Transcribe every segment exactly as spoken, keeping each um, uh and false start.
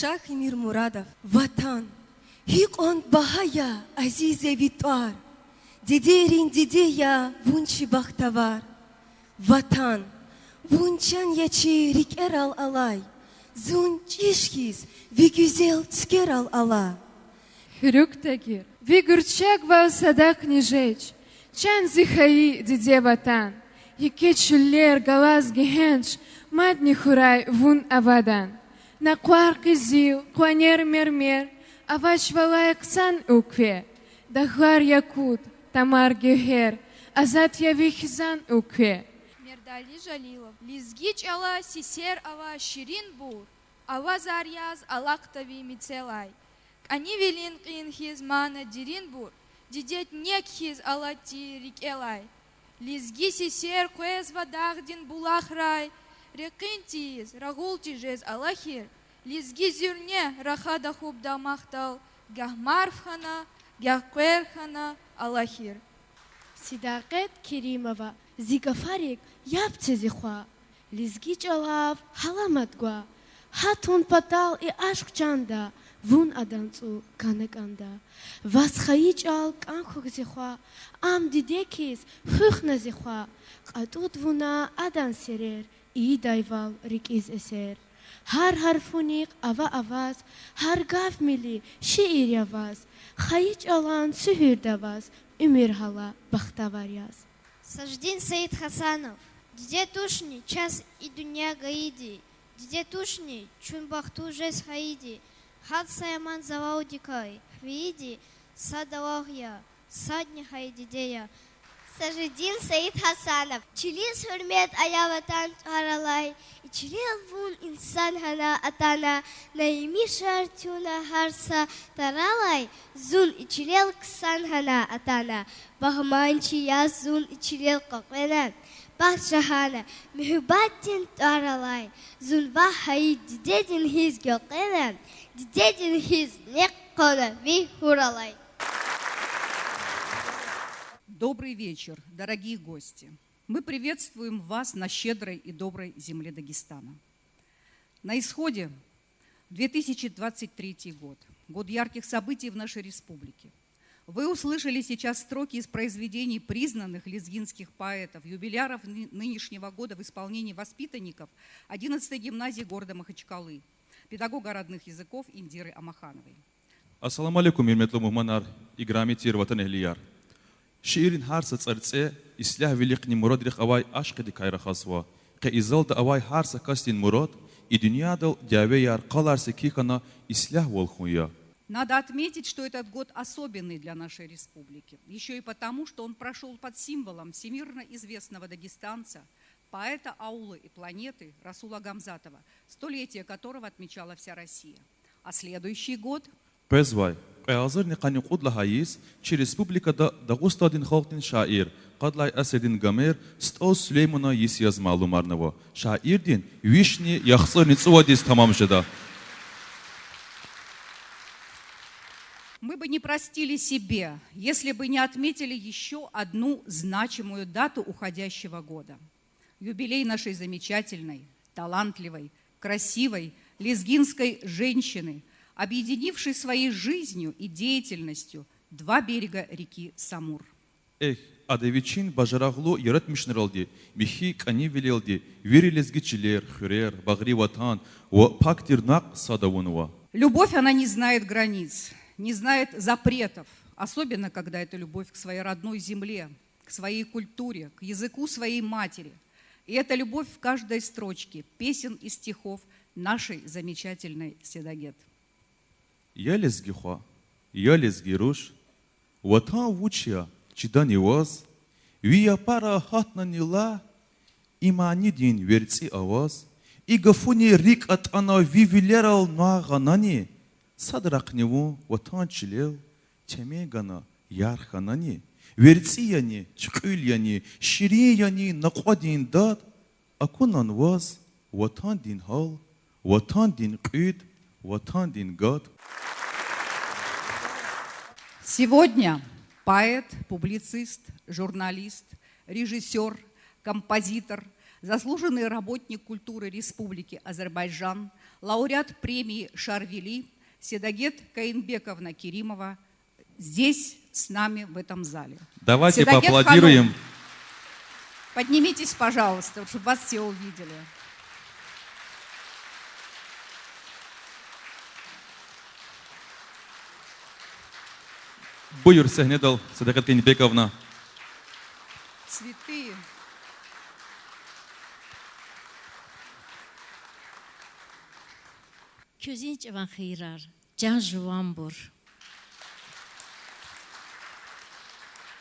Шагь-Эмирмурадов. Ватан. Гьикьван багьа я, азиз я ви тӀвар, дидейрин диде я вун чи бахтавар. Ватан, вун чан я чи рикӀерал алай, зун чӀиж хьиз ви гуьзел цуькверал ала. Хуьруьк тагир, ви гуьрчегвал садахъни жеч, чан зи хайи диде Ватан. ГьикӀ чуьллер галаз гегьенш, мадни хьурай вун авадан. Накъвар къизил, къванер мермер, авачвалай хъсан уьлкве. Дагълар якӀут, тамар гевгьер, азад я ви хизан уьлкве. Мердали Жалилов. Лезги чӀала сесер ава ширинбур, авазар яз алахъда ви мецелай. КӀанивилин кьин хьиз мана деринбур, дидед нек хьиз алад тир рикӀелай. Лезги сесер къвезва дагъдин булахрай, рекьин тийиз, рагъул тежез алахьир, лезги зуьрне рахада хьуб дамахдал, гагь марф хьана, гагь къвер хьана алахьир. Седакъет Керимова. Зи гафарик яб це, зи хва, лезги чӀалав гьаламат гва. Гьатун патал и ашкъ чанда, вун адан цӀу кана кӀанда. Ваз хайи чӀал кӀан хьухь, зи хва, ам дидед хьиз хуьх на, зи хва. КьатӀуд вуна адан серер, ийидайвал рикӀиз эсер. Гьар гьарфунихъ ава аваз, гьар гаф мили шиир я ваз. Хайи чӀалан суьгьуьрда ваз, уьмуьр гьала бахтавар яз. Сажидин Саидгьасанов. Диде тушни чаз и дуьнья гайиди, диде тушни чун бахтуз жез хайиди, гьар са яман завалдикай хвейиди сад Аллагь я, садни гьа и диде я. Сажидин Саидгьасанов. Чилиз гьуьрмет ая Ватан тӀвар алай, и чилел вун инсан хьана атана, на емишар туна гьар са таралай, зун и чилел ксан хьана атана, багьманчи яз зун и чилел къекъвена, бахт жагьана муьгьуьббатдин тӀвар алай, зун вагь хайи дидедин хьиз гелкъвена, дидедин хьиз нек кьуна ви гьур алай. Добрый вечер, дорогие гости! Мы приветствуем вас на щедрой и доброй земле Дагестана. На исходе две тысячи двадцать третий год, год ярких событий в нашей республике. Вы услышали сейчас строки из произведений признанных лезгинских поэтов, юбиляров ны-, нынешнего года в исполнении воспитанников одиннадцатой гимназии города Махачкалы, педагога родных языков Индиры Амахановой. Ассаламу алейкум, гьуьрметлу мугьманар, играми тир ватанэгьлияр! Шиирдин гьар са цӀарцӀе ислягьвилихъни мурадрихъ авай ашкъидикай рахазва. Къе и залда авай гьар са касдин мурад и дуьньядал дявеяр, къалар секин хьана ислягьвал хьун я. Надо отметить, что этот год особенный для нашей республики, ещё и потому, что он прошёл под символом всемирно известного дагестанца, поэта аула и планеты Расула Гамзатова, столетие которого отмечала вся Россия. А следующий год Къвезвай кьве агъзурни къанни кьуд лагьай йис чи республикада Дагъустандин халкьдин шаир, къад лагьай асирдин Гомер СтӀал Сулейманан йис яз малумарнава. Шаирдин вишни яхцӀурни цӀувад йис тамам жеда. Мы бы не простили себе, если бы не отметили ещё одну значимую дату уходящего года. Юбилей нашей замечательной, талантливой, красивой лезгинской женщины, объединившей своей жизнью и деятельностью два берега реки Самур. Эхь, ада вичин бажарагълу яратмишунралди, михьи кӀанивилелди вири лезги чилер, хуьрер, багъри ватан ва пак тир накьв сад авунва. Любовь, она не знает границ, не знает запретов, особенно когда это любовь к своей родной земле, к своей культуре, к языку своей матери. И эта любовь в каждой строчке песен и стихов нашей замечательной Седагет. Я лезги хва, я лезги руш, ватан вуч я, чидани ваз, ви япара гьатнани лагь, и манидин верцӀи аваз, и гафуни рикӀ атӀана ви вилерал нагъв гъанани, садрахъни вун ватан чилел темен гана ярх хьанани, верцӀи яни, туькьуьл яни, ширин яни накьвадин дад, акунан ваз ватандин гьал, ватандин кьуьд, ватандин гад. Сегодня поэт, публицист, журналист, режиссёр, композитор, заслуженный работник культуры Республики Азербайджан, лауреат премии Шарвили Седагет Каинбековна Керимова здесь, с нами в этом зале. Давайте Седагет поаплодируем. Ханум, поднимитесь, пожалуйста, чтобы вас все увидели. Буюр, сегьнедал, Седагет Каинбековна. Цветы. Куьзин чӀаван хийирар, чан жуванбур.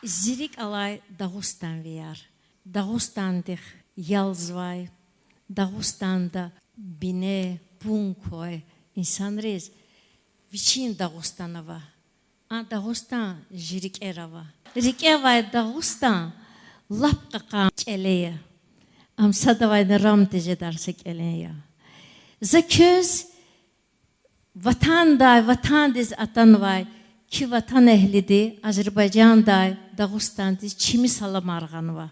Зи рикӀ алай дагъустанвияр, Дагъустандихъ ялзавай, Дагъустанда бине, пун квай инсанриз вичин Дагъустан ава. А Дагъустан жи рикӀера ава. РикӀе авай Дагъустан лап кьакьан кӀеле я. Ам садавайни рам тежедар са кӀелен я. За квез ватандай, ватандиз атанвай куь ватанэгьлиди Азербайжандай Дагъустандиз чими саламар гъанва.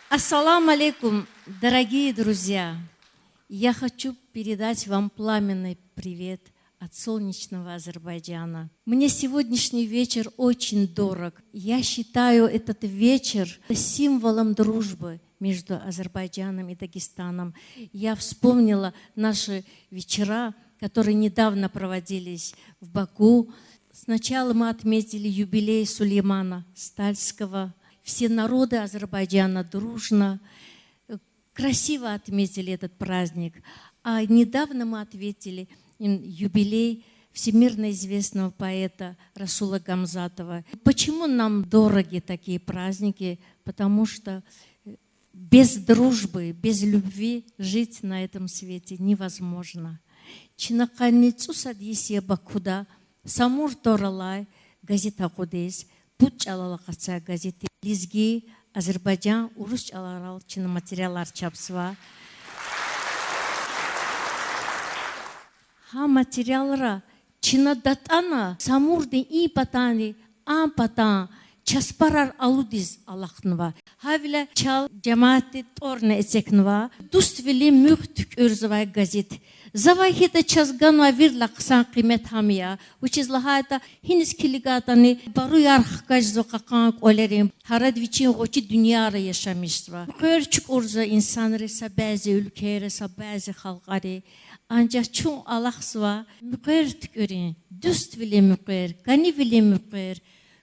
Ассаламу алейкум, дорогие друзья! Я хочу передать вам пламенный привет от солнечного Азербайджана. Мне сегодняшний вечер очень дорог. Я считаю этот вечер символом дружбы между Азербайджаном и Дагестаном. Я вспомнила наши вечера, которые недавно проводились в Баку. Сначала мы отметили юбилей Сулеймана Стальского. Все народы Азербайджана дружно, э, красиво отметили этот праздник. А недавно мы отметили, м, юбилей всемирно известного поэта Расула Гамзатова. Почему нам дороги такие праздники? Потому что, э, без дружбы, без любви жить на этом свете невозможно. Чна къанни цӀусад йис я Бакуда, Самур тӀвар алай газет акъудиз, пуд чӀалал акъатзавай газет, лезги, азербайжан, урус чӀаларал чна материалар чапзава. Гьа материалра чна датӀана Самурдин и патани, а патан часпарар алудиз алахънава. Гьавиляй чал жемятди тӀварни эцигнава. Дуствилин муьгъ туькӀуьрзавай газет. За вахида чаз ганвай виридалай хъсан къимет гьам я. Вучиз лагьайтӀа гьиниз килигайтӀани бару ярх хкажзава кьакьан кӀвалерин, гьарад вичин гъвечӀи дуьньяра яшамишзава. Муькъвер чукӀурзава инсанри са бязи уьлквейра, са бязи халкьари. Анжах чун алахъзава муькъвер туькӀуьрун, дуствилин муькъвер, кӀанивилин муькъвер,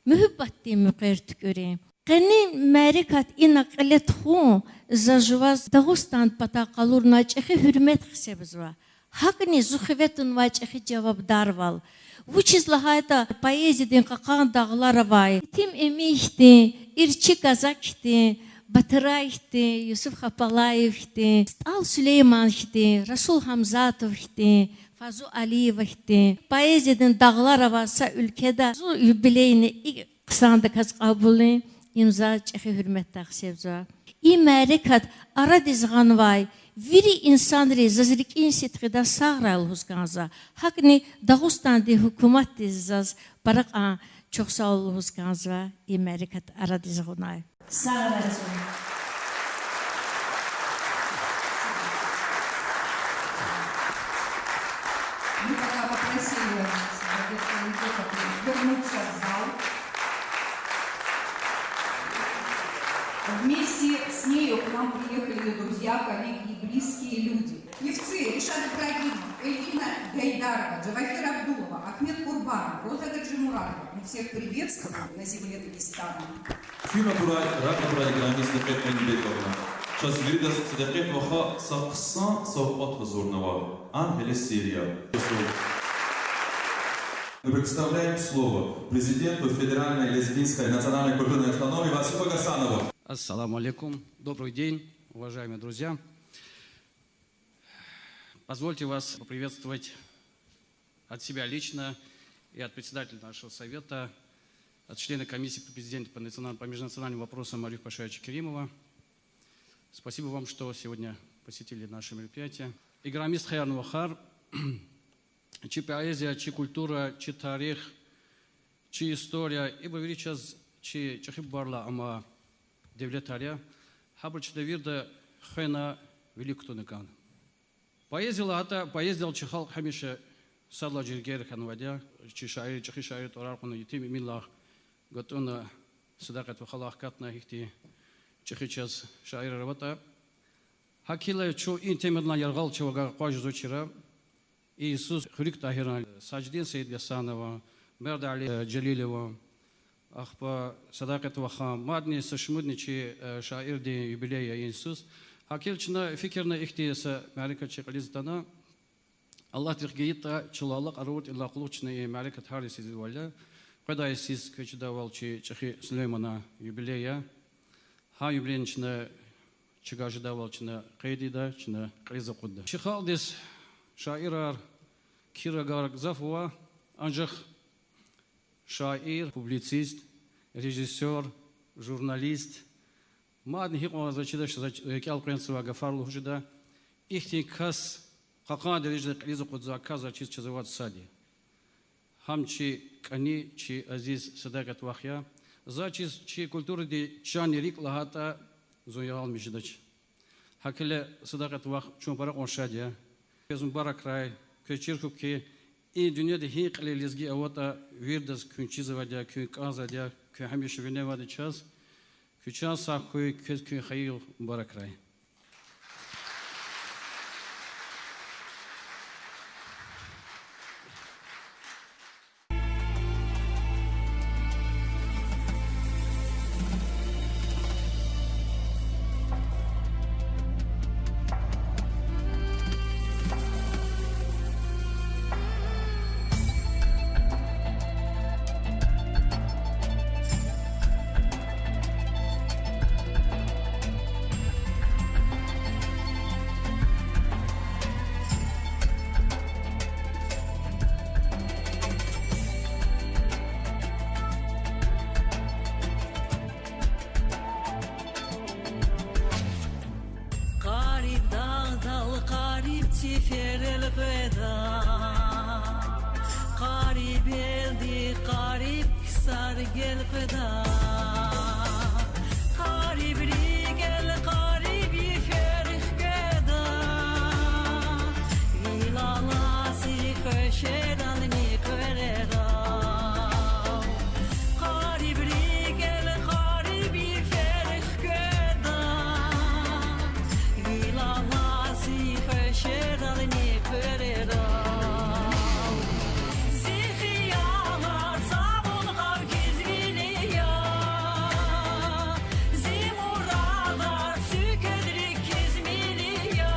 муьгьуьббатдин муькъвер туькӀуьрун. Къенин мярекат ина кьиле тухун за жуваз Дагъустан патай къалурнавай чӀехи гьуьрмет гьисабзава. ГьакӀни зи хиве тунвай чӀехи жавабдарвал. Вучиз лагьайтӀа поэзиядин кьакьан дагълар авай Етим Эмин хьтин, Ирчи Казак хьтин, Батырай хьтин, Юсуф Хапалаев хьтин, СтӀал Сулейман хьтин, Расул Гьамзатов хьтин, Фазу Алиева хьтин поэзиядин дагълар авай са уьлкведа зун юбилейни икӀ хъсандаказ кьабулун, им заз чӀехи гьуьрметдай гьисабзава. И мярекат арадиз гъанвай вири инсанриз заз рикӀин сидкьидай сагърай лугьуз кӀанзава. ГьакӀни Дагъустандин гьукуматдиз заз пара кьван чухсагъул лугьуз кӀанзава и мярекат арадиз гъунай. Сагърай чун. Мы пока попросили Седагет Каинбековну вернуться в зал. Вместе с нею к нам приехали её друзья, коллеги и близкие люди. Певцы Ришат Ибрагимов, Эльвина Гайдарова, Джавахир Абдулова, Ахмед Курбанов, Роза Гаджимурадова. Мы всех приветствуем на земле Дагестана. Куьн абурай, рагъ абурай, играми Садакъет Къайнбековна. Чаз виридаз Садакъет ваха са хъсан савкьват гьазурнава. Ам гьеле сир я. Мы предоставляем слово президенту Федеральной лезгинской национальной культурной автономии Васифу Гасанову. Ассаламу алейкум. Добрый день, уважаемые друзья. Позвольте вас поприветствовать от себя лично и от председателя нашего совета, от члена комиссии при президенте по национальным, по межнациональным вопросам Марифа Пашаевича Керимова. Спасибо вам, что сегодня посетили наше мероприятие. Играми стхаяр-вахар, чи поэзия, чи культура, чи тарих, чи история, ибур вири чаз чи чӀехи бубайрилай ама девлетар я, гьабуру чна вирида хвена вилик кутуна кӀанда. Поэзия лагьайтӀа, поэзиядал чи халкь гьамиша сад лагьай жергейра хьанвайди я, чи шаир, чӀехи шаир тӀварар кьуна, Етим Эминлай гатӀунна, Садакъет вахалай хкатна, гьихьтин чӀехи чаз шаирар аватӀа. ГьакӀ хьайила чун и темадилай яргъал чав агакьарзавачир. И йисуз Хуьруьг Тагьиран, Сажидин Саидгьасанован, Мердали Жалилован, ахпа Садакъет вахан, мадни са шумудни чи шаирдин юбилей я и йисуз. ГьакӀ хьайила чна фикирна ихьтин са мярекат чи кьилиз атана. Аллагьди рехъ гайитӀа, чалай алакьар авуртӀа, идалай кьулухъ чна и мярекат гьар йисуз ийизвайди я. Къведай йисуз квез чидайвал чи чӀехи Сулейманан юбилей я. Гьа юбилейни чна чавай жедайвал чна къейд ийида, чна кьилиз акъудда. Чи халкьдиз шаирар, кхьирагар гзаф ава, анжах шаир, публицист, режиссёр, журналист, мадни гьикьван заз чидач, заз рикӀел къвенцавай гафар лугьуз жеда, ихьтин кас, кьакьан дережада кьилиз акъудзавай кас заз чиз чизвай сад я. Гьам чи кӀани, чи азиз Садакъет вах я. Заз чиз чи культурадин чанни рикӀ лагьайтӀа, зун ягъалмиш жедач. ГьакӀ хьайила, Садакъет вах, чун пара кьван шад я. Квез мубаракрай, квез чир хьухь хьи, и дуьньяда гьи кьиле лезги аватӀа, виридаз куьн чизвайди я, куьн кӀанзавайди я, куьн гьамиша виневайди чаз. Куь чан сагъ хьуй, квез куьн хайи югъ мубаракрай. Къариб дагъдал къариб цифер элкъведа, къариб элди къариб ксар гелкъведа, къариб рикӀел къариб йифер хкведа, вил алази хвешерални къверерал. Къариб рикӀел къариб йифер хкведа, вил алази хвешерални къверерал. Зи хиялар цавун къав хьиз вили я, зи мурадар цуьквед рикӀиз мили я.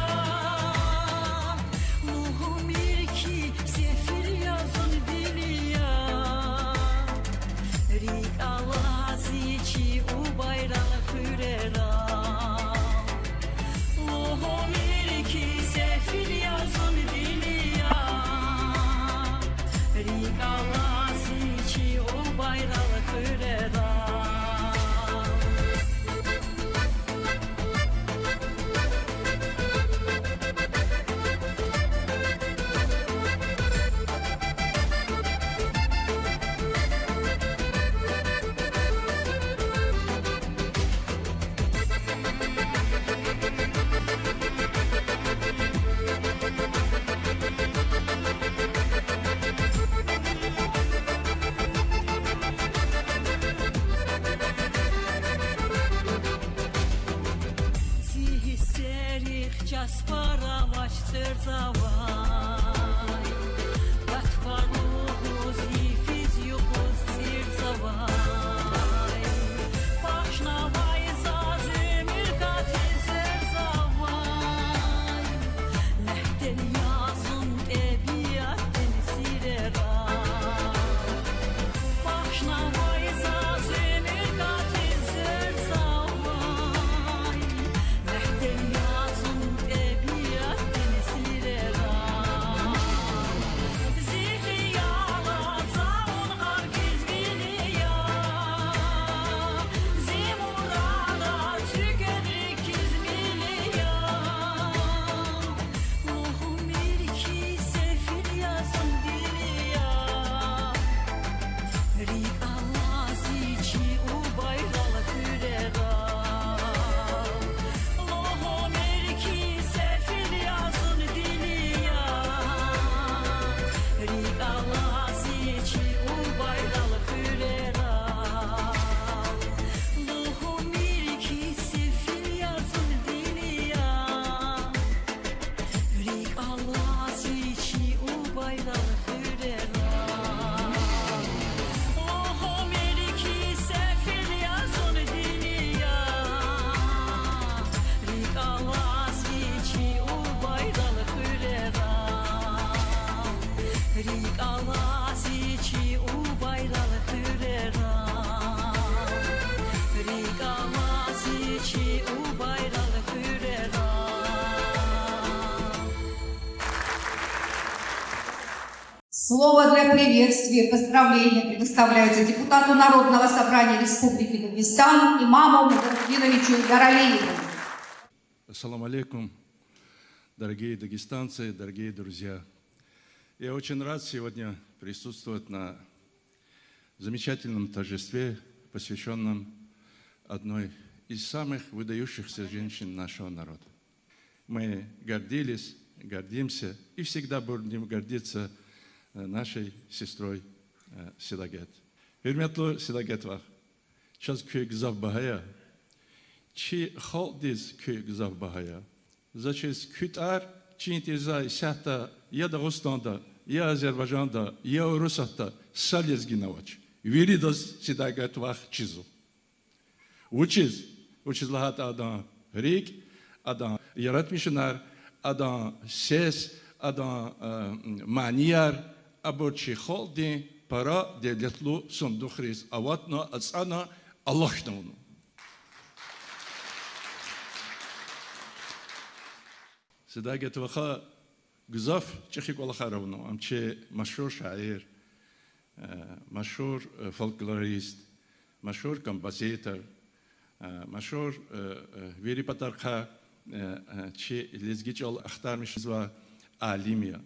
Лугьумир хьи, сефил я зун вили я, рикӀ алази чи убайрал хуьрерал. Лугьумир хьи, сефил я зун вили я, рикӀ алази чи убайрал хуьрерал. Слово для приветствия, поздравления предоставляется депутату Народного собрания Республики Дагестан Имаму Муджахидиновичу Яралиеву. Ассаламу алейкум, дорогие дагестанцы, дорогие друзья. Я очень рад сегодня присутствовать на замечательном торжестве, посвящённом одной из самых выдающихся женщин нашего народа. Мы гордились, гордимся и всегда будем гордиться, э, нашей сестрой, э, Седагет. Гьуьрметлу Седагет вах, чаз куьн гзаф багьа я. Чи халкьдиз куьн гзаф багьа я. За чиз куь тӀвар чин тийизвай исятда я Дагъустанда, я Азербайжанда, я Урусатда са лезгинавач. Виридаз Седагет вах чизва. Вучиз? Вучиз лагьайтӀа адан рикӀ, адан яратмишунар, адан сес, адан, э, манияр, абур чи халкьдин пара девлетлу сандухриз аватна, ацӀана, алахьна авуна. Седагет ваха гзаф чӀехи кӀвалахар авуна. Ам чи машгьур шаир, э, машгьур, э, фольклорист, машгьур композитор, э, машгьур, э, э, вири патарихъай, э, э, чи лезги чӀал ахтармишзавай алим я.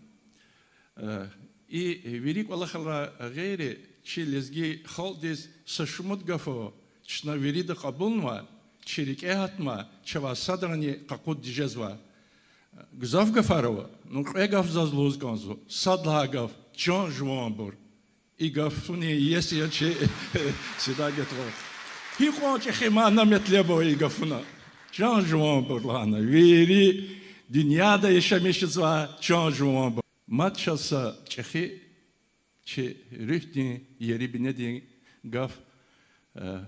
Э, и вири кӀвалахрилай гъейри чи лезги халкьдиз са шумуд гаф ава, чна вирида кьабулнавай, чи рикӀе гьатнавай, чавай садрани къакъудиз жезвай. Гзаф гафар ава, ну кьве гаф заз лугьуз кӀанзава, сад лагьай гаф— чан жуванбур. И гафунин иеси я чи Седагет вах. Гьикьван чӀехи мана-метлеб ава и гафуна. Чан жуванбур лагьана, вири дуьньяда яшамиш жезвай чан жуванбур. Мад чаз са чӀехи чи руьгьдин, ери-бинедин гаф, э,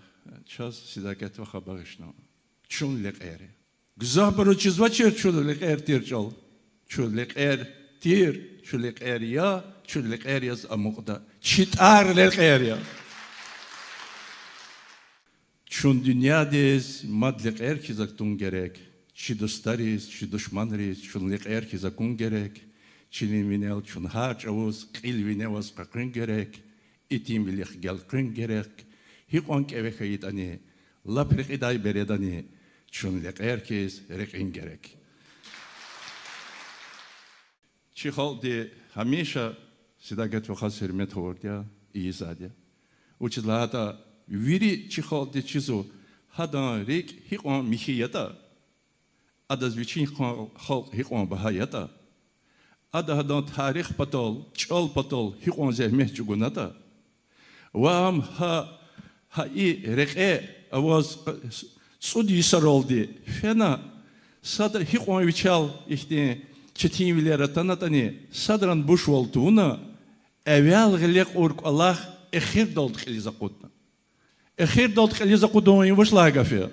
чаз Седагет ваха багъишна. Чун лекьер я. Гзафбуруз чизвачир чун лекьер тир чӀал. Чун лекьер тир, чун лекьер я, чун лекьер яз амукьда. Чи тӀвар лекьер я. Чун дуьньядиз мад лекьер хьиз атун герек. Чи дустариз, чи душманриз чун лекьер хьиз акун герек. Чилин винел чун гьар чӀавуз кьил вине аваз къекъуьн герек. Итимвилихъ гелкъуьн герек. Гьикьван кӀеве хьайитӀани, лап рекьидай бередани, чун лекьер хьиз рекьин герек. Чи халкьди гьамиша Седагет вахаз гьуьрмет авурди я, ийизвайди я. Вучиз лагьайтӀа вири чи халкьдиз чизва, гьадан рикӀ гьикьван михьи ятӀа, адаз вичин халкь гьикьван багьа ятӀа, ада гьадан тарих патал, чӀал патал гьикьван зегьмет чӀугунатӀа, ва ам гьа, гьа и рекье аваз цӀуд йисаралди фена, садра гьикьван вичел ихьтин четинвилер атанатӀани, садрани бушвал тавуна, эвел гъиле кьур кӀвалах эхирдалди кьилиз акъудна. Эхирдалди кьилиз акъудун вуч лагьай гаф я?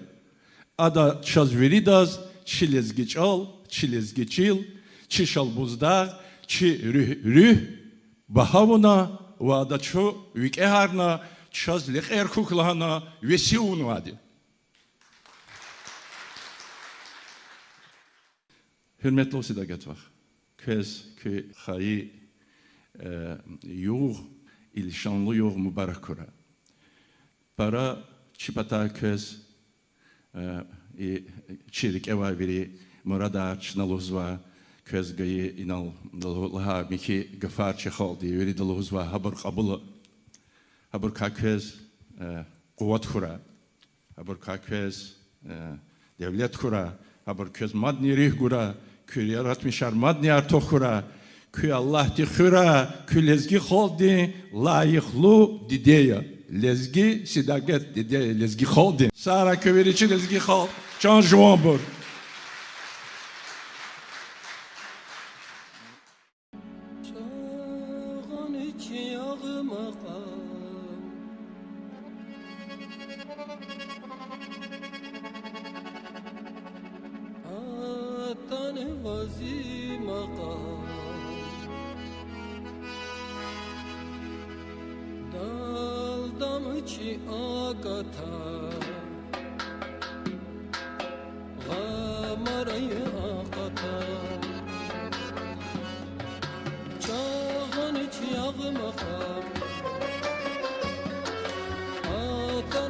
Ада чаз виридаз чи лезги чӀал, чи лезги чил, чи Шалбуздагъ, чи руьгь, руьгь багьа авуна ва ада чун викӀегьарна, чаз лекьер хьухь лагьана веси авунвайди. Гьуьрметлу Седагет вах, квез куь хайи, э, югъ, и лишанлу югъ мубарак хьурай. Пара чи патай квез, э, и чи рикӀе авай вири мурадар, чна лугьузвай, квез гайи инал лугьу-, лагьай михьи гафар чи халкьди вирида лугьузва, гьабур кьабула, гьабурукай квез, э, къуват хьурай. Гьабурукай квез, э, девлет хьурай, гьабур квез мадни руьгь гурай, куь яратмишар мадни артух хьурай, куь Аллагьди хуьрай, куь лезги халкьдин лайихлу диде я. Лезги Седагет диде я лезги халкьдин. Сагърай куь вири, чи лезги халкь, чан жуванбур. Чагъан чи ягъ макьам, атанва зи макьам, далдам чи акатам, гъамарай акъатам. Чагъан чи ягъ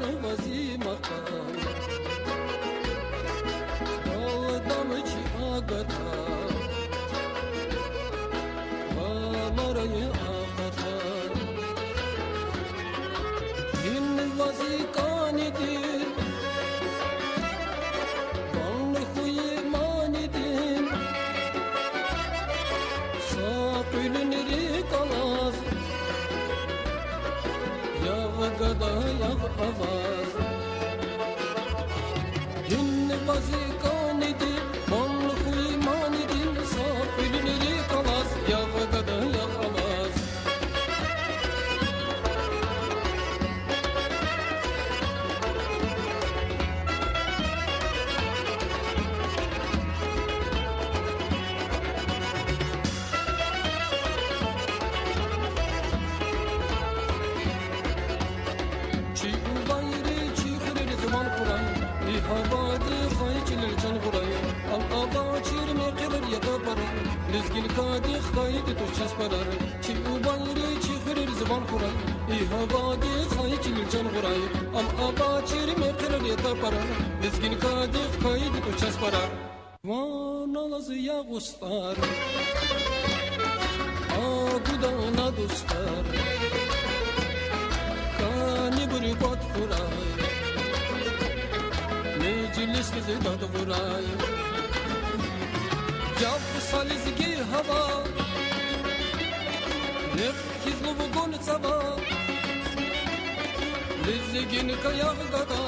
Вази макъам, балдам чи агата, валарай акъата. Гьин вази кӀанидин, ван хьуй манидин, са къуьлуьн рикӀ алаз, ягъ гада, ягъ аваз. Гьин вази кӀанидин, ван хьуй манидин, са къуьлуьн рикӀ алаз, ягъ гада, ягъ аваз. Чи убайри чи хуьрериз ван хьурай, и гьавадихъ хьайи чилел чан гъурай, ам авачир мехъерар я тапарар, лезгинкадихъ хьайиди туш часпарар. Чи убайри чи хуьрериз ван хьурай, и гьавадихъ хьайи чилел чан гъурай, ам авачир мехъерар я тапарар, лезгинкадихъ хьайиди туш часпарар. Ван алаз, ягъ устӀар, агуда на дустар, кӀанибур пад хьурай, межлисдиз дад гъурай. Ягъ са лезги гьава, нихъ хьиз лув гун цава, лезгинка ягъ гада,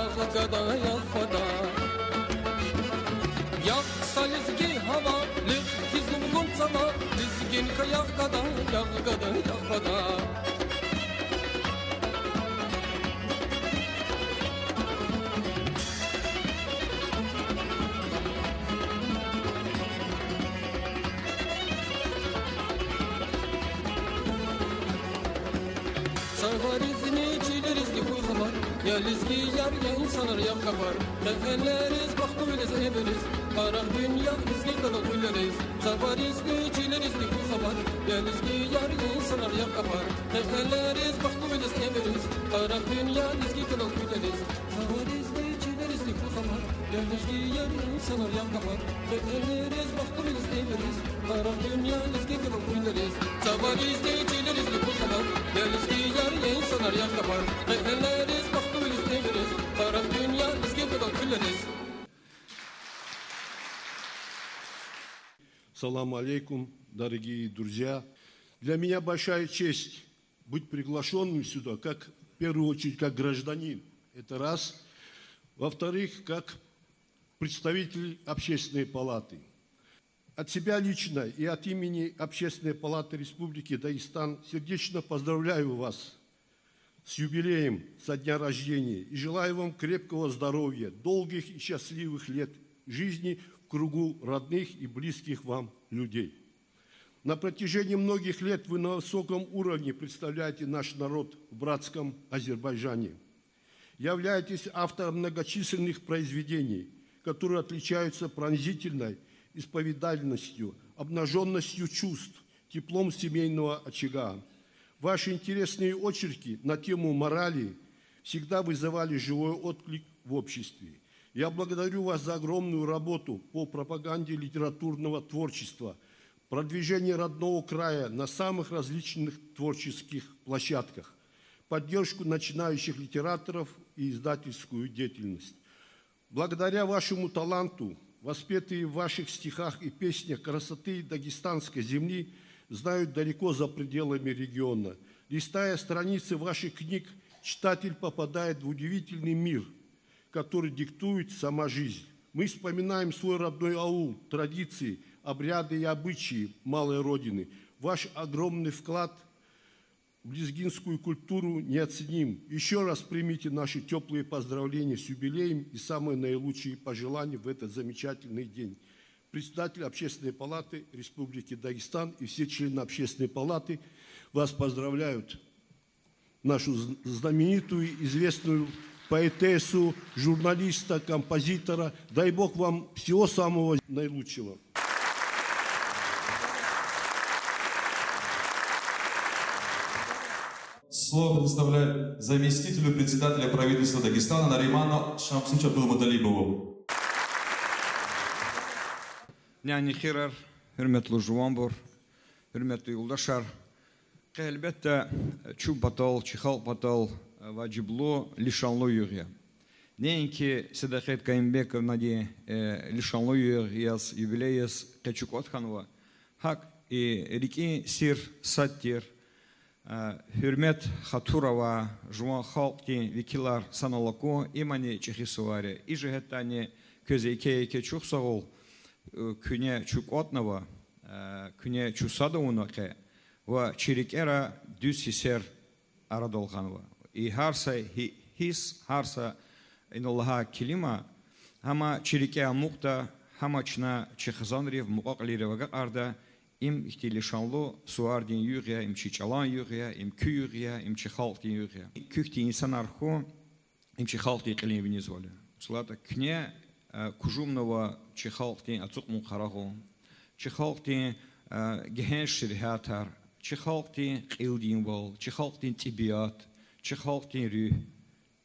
ягъ гада, ягъ фада. Ягъ са лезги гьава, нихъ хьиз лув гун цава, лезгинка ягъ гада, ягъ гада, ягъ фада. Цаваризни чилеризни хьуй хабар, я лезгияр, я инсанар, ягъ капар. Къекъелериз, бахтуниз, эвериз, къарагъ дуьнья лезги кӀанал къуьлериз. Цаваризни чилеризни хьуй хабар, я лезгияр, я инсанар, ягъ капар. Къекъелериз, бахтуниз, эвериз, къарагъ дуьнья лезги кӀанал къуьлериз. Цаваризни чилеризни хьуй хабар, я лезгияр, я инсанар, ягъ капар. Къекъелериз, бахтуниз, эвериз, къарагъ дуьнья лезги кӀанал къуьлериз. Цаваризни чилеризни хьуй хабар, я лезгияр, я инсанар, ягъ капар. Къекъелериз, бахтуниз, эвериз, къарагъ дуьнья лезги кӀанал къуьлериз. Салам алейкум, дорогие друзья. Для меня большая честь быть приглашённым сюда, как, в первую очередь, как гражданин. Это раз. Во-вторых, как представитель Общественной палаты. От себя лично и от имени Общественной палаты Республики Дагестан сердечно поздравляю вас с юбилеем, со дня рождения, и желаю вам крепкого здоровья, долгих и счастливых лет жизни в кругу родных и близких вам людей. На протяжении многих лет вы на высоком уровне представляете наш народ в братском Азербайджане. Являетесь автором многочисленных произведений, которые отличаются пронзительной исповедальностью, обнажённостью чувств, теплом семейного очага. Ваши интересные очерки на тему морали всегда вызывали живой отклик в обществе. Я благодарю вас за огромную работу по пропаганде литературного творчества, продвижении родного края на самых различных творческих площадках, поддержку начинающих литераторов и издательскую деятельность. Благодаря вашему таланту, воспетые в ваших стихах и песнях красоты дагестанской земли знают далеко за пределами региона. Листая страницы ваших книг, читатель попадает в удивительный мир, который диктует сама жизнь. Мы вспоминаем свой родной аул, традиции, обряды и обычаи малой родины. Ваш огромный вклад в лезгинскую культуру неоценим. Ещё раз примите наши тёплые поздравления с юбилеем и самые наилучшие пожелания в этот замечательный день. Председатель Общественной палаты Республики Дагестан и все члены Общественной палаты вас поздравляют. Нашу з-, знаменитую, известную поэтессу, журналиста, композитора. Дай Бог вам всего самого наилучшего. Слово предоставляется заместителю председателя правительства Дагестана Нариману Шамсуновичу Абдулмуталибову. Няни-хийирар, гьуьрметлу жуванбур, гьуьрметлу юлдашар. Къе, гьелбетда, чун патал, чи халкь патал важиблу лишанлу югъ я. Неинки Седакъет Каюмбековнадин лишанлу югъ яз, юбилей яз къе чукӀвад хьанва, гьакӀ и рикӀин сир сад тир, гьуьрмет, хатур авай жуван халкьдин векилар санал акун, имни чӀехи сувар я. И жигьетдайни квез еке-еке чухсагъул, куьне чун кӀватӀнава, куьне чун сад авуна къе ва чи рикӀера дуьз гьиссер арадал гъанва. И гьар са гьи-, гьисс, гьар са инал лагьай келима гьам чи рикӀе амукьда, гьам чна чи хизанрив, мукьва-кьилийрив агакьарда. Им ихьтин лишанлу сувардин югъ я, им чи чӀалан югъ я, им куь югъ я, им чи халкьдин югъ я. Куь хьтин инсанар хьун, им чи халкьдин кьилин винизвал я. Вучиз лагьайтӀа куьне кужумнава чи халкьдин ацукьун-къарагъун, чи халкьдин гегьенш, сергьятар, чи халкьдин кьилдинвал, чи халкьдин тӀебиат, чи халкьдин руьгь.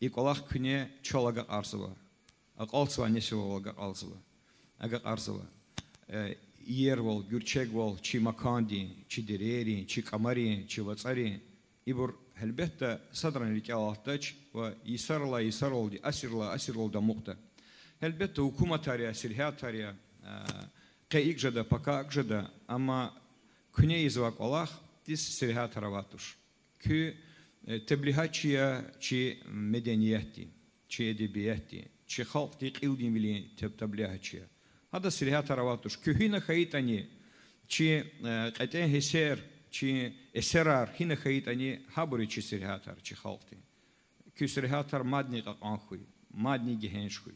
И кӀвалах куьне чал агакьарзава, акьалтзавай несилрал агакьарзава, агакьарзава. Иервал, гуьрчегвал чи макандин, чи дерейрин, чи кӀамарин, чи вацӀарин. Ибур, гьелбетда, садрани рикӀелай алатдач ва йисаралай йисаралди, асиррилай асирралди амукьда. Гьелбетда, гьукуматар я, сергьятар я, къе икӀ жеда, пака акӀ жеда, амма куьне ийизвай кӀвалахдиз сергьятар авайд туш. Куь теблигьатчи я чи медениятдин, чи эдебиятдин, чи халкьдин кьилдинвилин теб-, теблигьатчи я. Гьадаз сергьятар авайд туш. Куьн гьина хьайитӀани, чи кьетӀен гьиссер, чи эсерар гьина хьайитӀани, гьабур я чи сергьятар, чи халкьдин. Куь сергьятар мадни кьакьан хьуй, мадни гегьенш хьуй.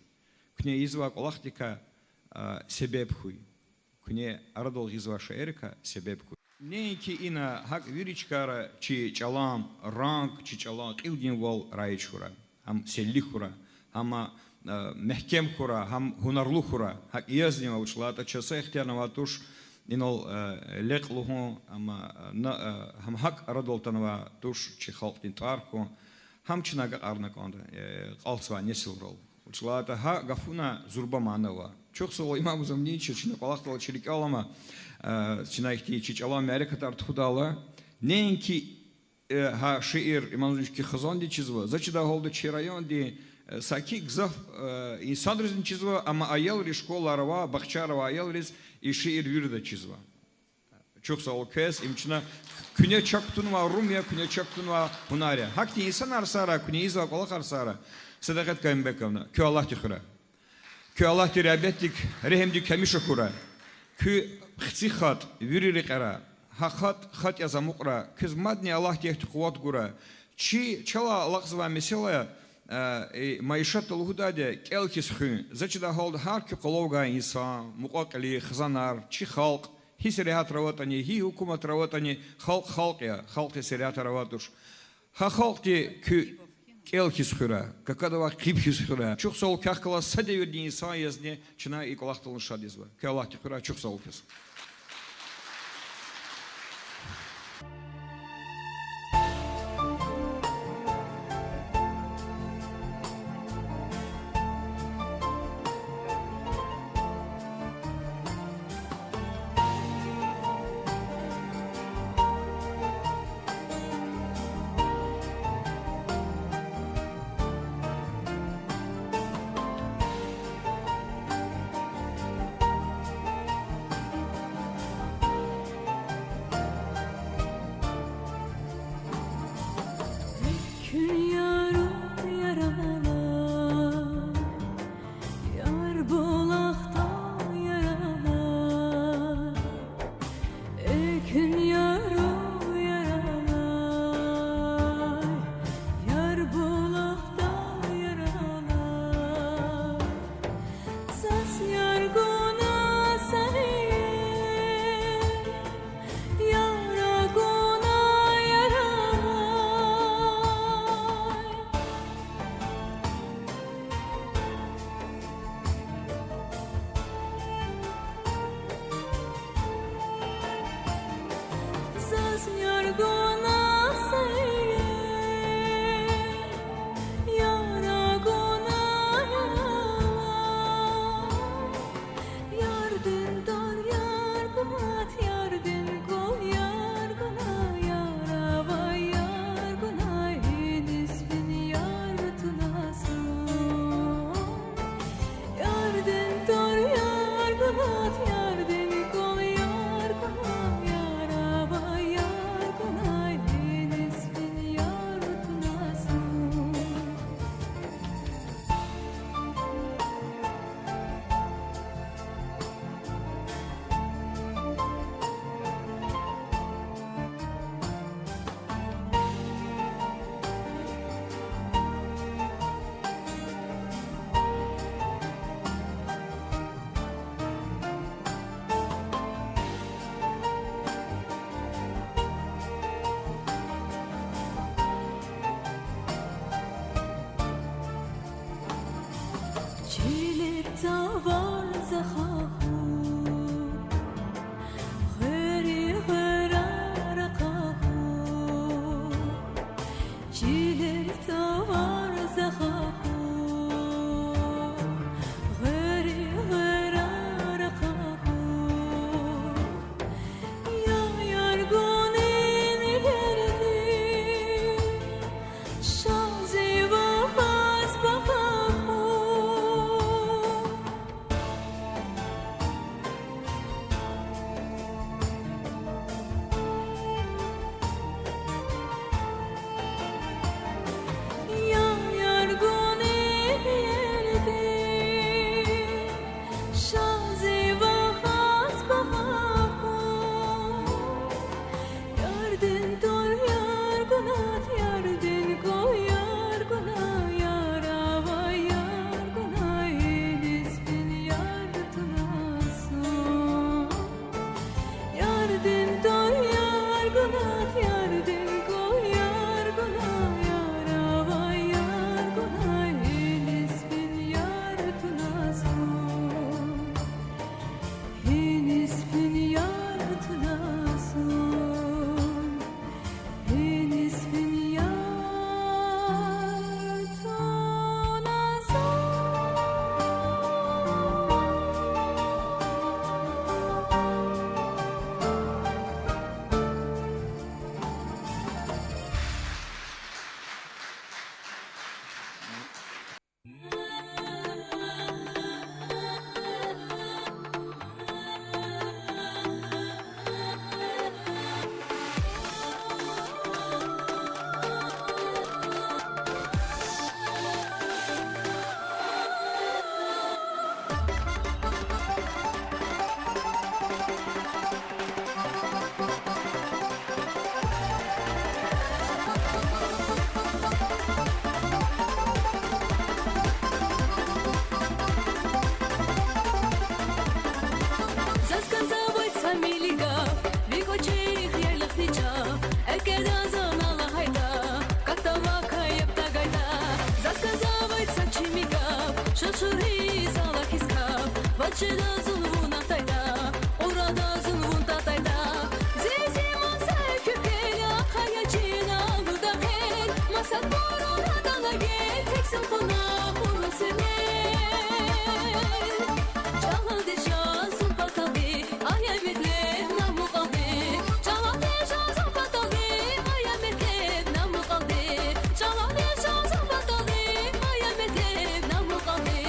Куьне ийизвай кӀвалахдикай себеб хьуй. Куьне арадал гъизвай шейэрикай себеб хьуй. Неинки ина, гьакӀ вири чкайра чи чӀалан ранг, чи чӀалан кьилдинвал раиж хьурай, гьам селлик хьурай, гьам мягькем хьурай, гьам гьунарлу хьурай. ГьакӀ язни ва вуч лагьайтӀа чаз са ихтияр авайд туш инал лекь лугьун, гьам гьакӀ арадал атанвайд туш чи халкьдин тӀвар хьун, гьам чна агакьарна кӀанда акьалтзавай несилрал. Вуч лагьайтӀа гьа гафуна зурба мана ава. Чухсагъул, Имамзамни, чна кӀвалахдал чи рикӀел алама, чна ихьтин чи чӀалан мярекатар тухудайла, неинки гьа шиир Имамзамни хизандиз чизва, за чидай гьалда чи райондин саки гзаф инсанризни чизва, амма аялриз, школайра авай, бахчайра авай аялриз и шиир вирида чизва. Чухсагъул квез, им чна куьне чак кутунвай рум я, куьне чак кутунвай гьунар я. Гьахьтин инсанар сара, куьне ийизвай кӀвалахар сара, Седакъет Каюмбековна, куь Аллагьди хуьрай. Куь Аллагьди регьбетдик, регьимдик гьамиша хьурай. Куь хци хатӀ вири рекьера, гьа хатӀ хатӀ яз амукьрай, квез мадни Аллагьди ихьтин къуват гурай. Чи чалай алакьзавай месэла, майишатда лугьудайди я, кӀел хьиз хуьн. За чидай гьалда гьар куь къвалав гвай инсан, мукьва-кьили, хизанар, чи халкь, гьи сергьятра аватӀани, гьи гьукуматра аватӀани, халкь халкь я, халкьдиз сергьятар авайд туш. Гьа халкьди куь кӀел хьиз хуьрай, какадавай хъиб хьиз хуьрай. Чухсагъул, квехъ галаз са девирдин инсан язни чна и кӀвалахдал шад жезва. Куь Аллагьди хуьрай, чухсагъул квез. Экуьн яру яралай, Ярбулахда яралай, экуьн яру яралай, Ярбулахда яралай. Заз яргуна сариев, яр агуна яралай. Цавар захъа хьухь, гъуьри гъуьрар ракъа хьухь, чилер цавар захъа хьухь, гъуьри гъуьрар ракъа хьухь. Я яргунин ердин шал зи вахаз багьа хьухь. Я яргунин ердин шал зи вахаз багьа хьухь. Ярдин тӀвар яргунат, ярдин кӀвал яргунай, яр авай яргунай, иниз фин яр тунасун. Ярдин тӀвар яргунат, ярдин кӀвал яргунай, яр авай яргунай, иниз фин яр тунасун. Иниз фин яр тунасун, иниз фин яр тунасун. Заз кӀанзавай са мили гаф, ви кӀвачерихъ яйлахъни чӀав, экъечӀда зун лагьайтӀа, катавай кайф тагайтӀа. Заз кӀанзавай са чими гаф, шушуриз алахьиз каф, ваз жеда зун вун атайтӀа, кьурада зун вун татайтӀа. Зи-зи маса куькӀвел, ахъая чина лугьуда хъел, масадбурун атана гел, тек зун къуна хьурун синел. Чалади жаз зун паталди, ая метлеб на мукьвалди. Чалади жаз зун паталди, ая метлеб на мукьвалди. Чалади жаз зун паталди, ая метлеб на мукьвалди.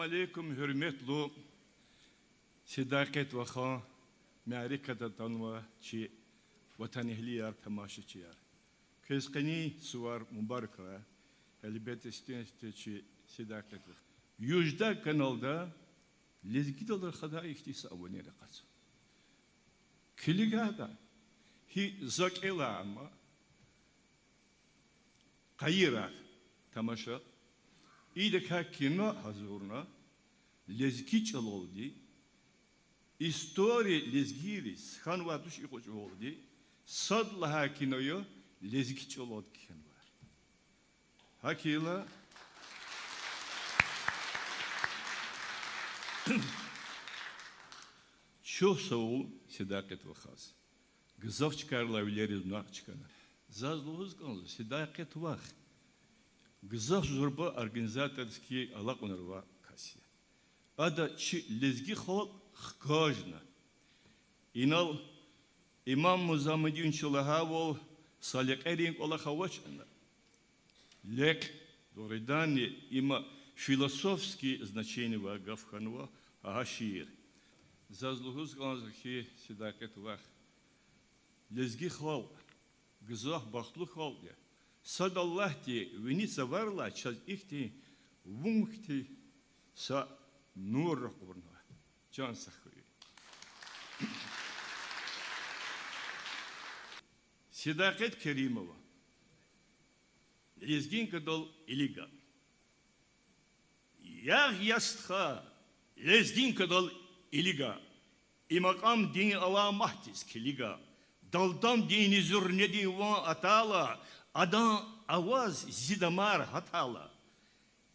Алейкум, гьуьрметлу Седакъет вахан, мярекатда атанвай чи ватанэгьлияр, тамашачияр. Квез къенин сувар мубаракрай, гьелбетда, сифтени-сифте чи Седакъет вах. Южда каналда лезгидал рахадай ихьтин са абунар акъатзава. Килигайда, гьи за кӀелай, амма къайи рагъ, тамаша. Идакай кино гьазурна лезги чӀалалди, история лезгийриз хьанвай туш икьван чӀавалди, сад лагьай кино я, лезги чӀалалди кхьенвай. ГьакӀ хьайила, чухсагъул Седакъет вахаз. Гзаф чкайрилай вилериз накь чкана. Заз лугьуз кӀанзава, Седакъет вах гзаф зурба организаторский алакьунар авай кас я. Ада чи лезги халкь хкажна. Инал Имам Музамудин чи лагьайвал, са лекьерин кӀвалах авач ана. Лекь, дугъриданни, има философский значение авай гаф хьанва гьа шиир. Заз лугьуз кӀанзава хьи, Седакъет вах, лезги халкь гзаф бахтлу халкь я. Сад Аллагьди вини цаварилай чаз ихьтин вун хьтин са нур ракъурнава. Чан сагъ хьуй. Седакъет Керимова. Лезгинкадал илига. Ягъ, я стха, лезгинкадал илига. И макьамдин аламатдиз килига. Далдамдинни зуьрнедин ван атайла, адан аваз зи дамар гьатайла,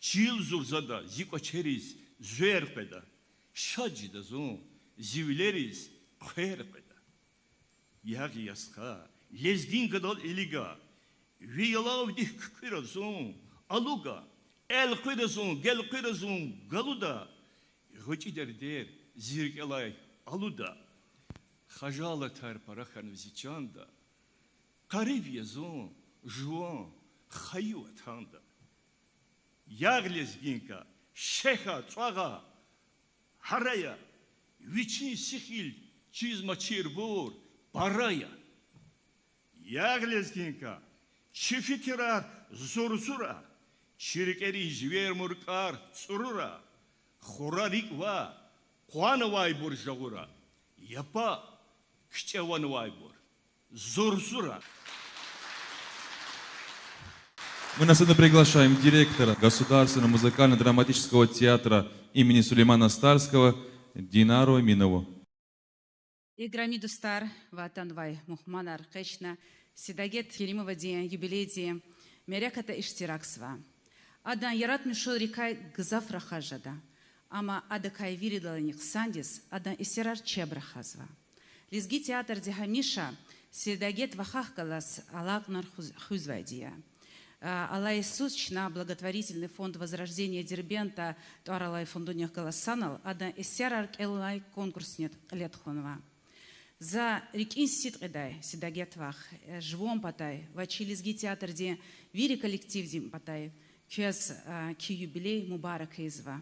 чил зурзада зи кӀвачериз звер къведа, шад жеда зун зи вилериз хъвер къведа. Ягъ, я стха, лезгинкадал илига, ви ялавдик куькӀуьра зун алуга, элкъуьра зун, гелкъуьра зун галуда, гъвечӀи дердер зи рикӀелай алуда. Хажалатар пара хьанва зи чанда, гъариб я зун жуван хайи ватанда. Ягъ, лезгинка, шехьа, цӀвагъа, гьарая, вичин сихил чизма чирбур пара я. Ягъ, лезгинка, чи фикирар зурзура, чи рикӀерин живер муркӀар цӀурура, хура рикӀ ваъ, къванвайбур жагъура, япа, кичӀе ванвайбур зурзура. Мы на сцену приглашаем директора Государственного музыкально-драматического театра имени Сулеймана Стальского Динару Эминову. Играми дустар ва атанвай мугьманар, къе чна Седагет Керимовадин юбилейдин мярекатда иштиракзава. Адан яратмишунрикай гзаф рахаз жеда, амма адакай виридалайни хъсандиз адан эсерар чеб рахазва. Лезги театрди гьамиша Седагет вахахъ галаз алакьунар хуз-, хуьзвайди я. А, алай йисуз чна благотворительный фонд Возрождение Дербента тӀвар алай фондунихъ галаз санал адан эсерар кӀелунай конкурсни кьиле тухванва. За рикӀин сидкьидай, Седагет вах, э, жуван патай ва чи лезги театрдин вири коллективдин патай квез, а, куь юбилей мубарак ийизва.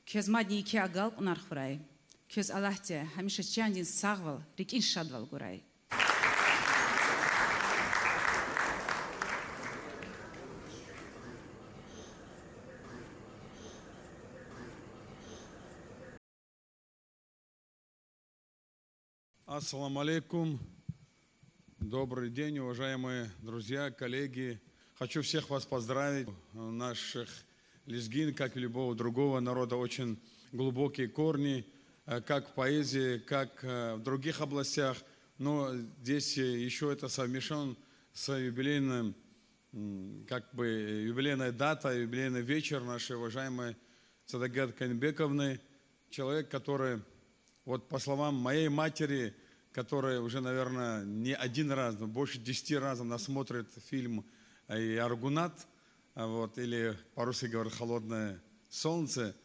Квез мадни еке агалкьунар хьурай. Квез Аллагьди гьамиша чандин сагъвал, рикӀин шадвал гурай. Ассаламу алейкум. Добрый день, уважаемые друзья, коллеги. Хочу всех вас поздравить. У наших лезгин, как и любого другого народа, очень глубокие корни, э, как в поэзии, как, э, в других областях. Но здесь, э, ещё это совмещён с юбилейным, м, как бы, э, юбилейная дата, юбилейный вечер нашей уважаемой Седагет Кайнбековны. Человек, который, вот по словам моей матери, которая уже, наверное, не один раз, но больше десяти раз она смотрит фильм, э, и «Аргунат», а, вот, или, по-русски говорят, «Холодное солнце».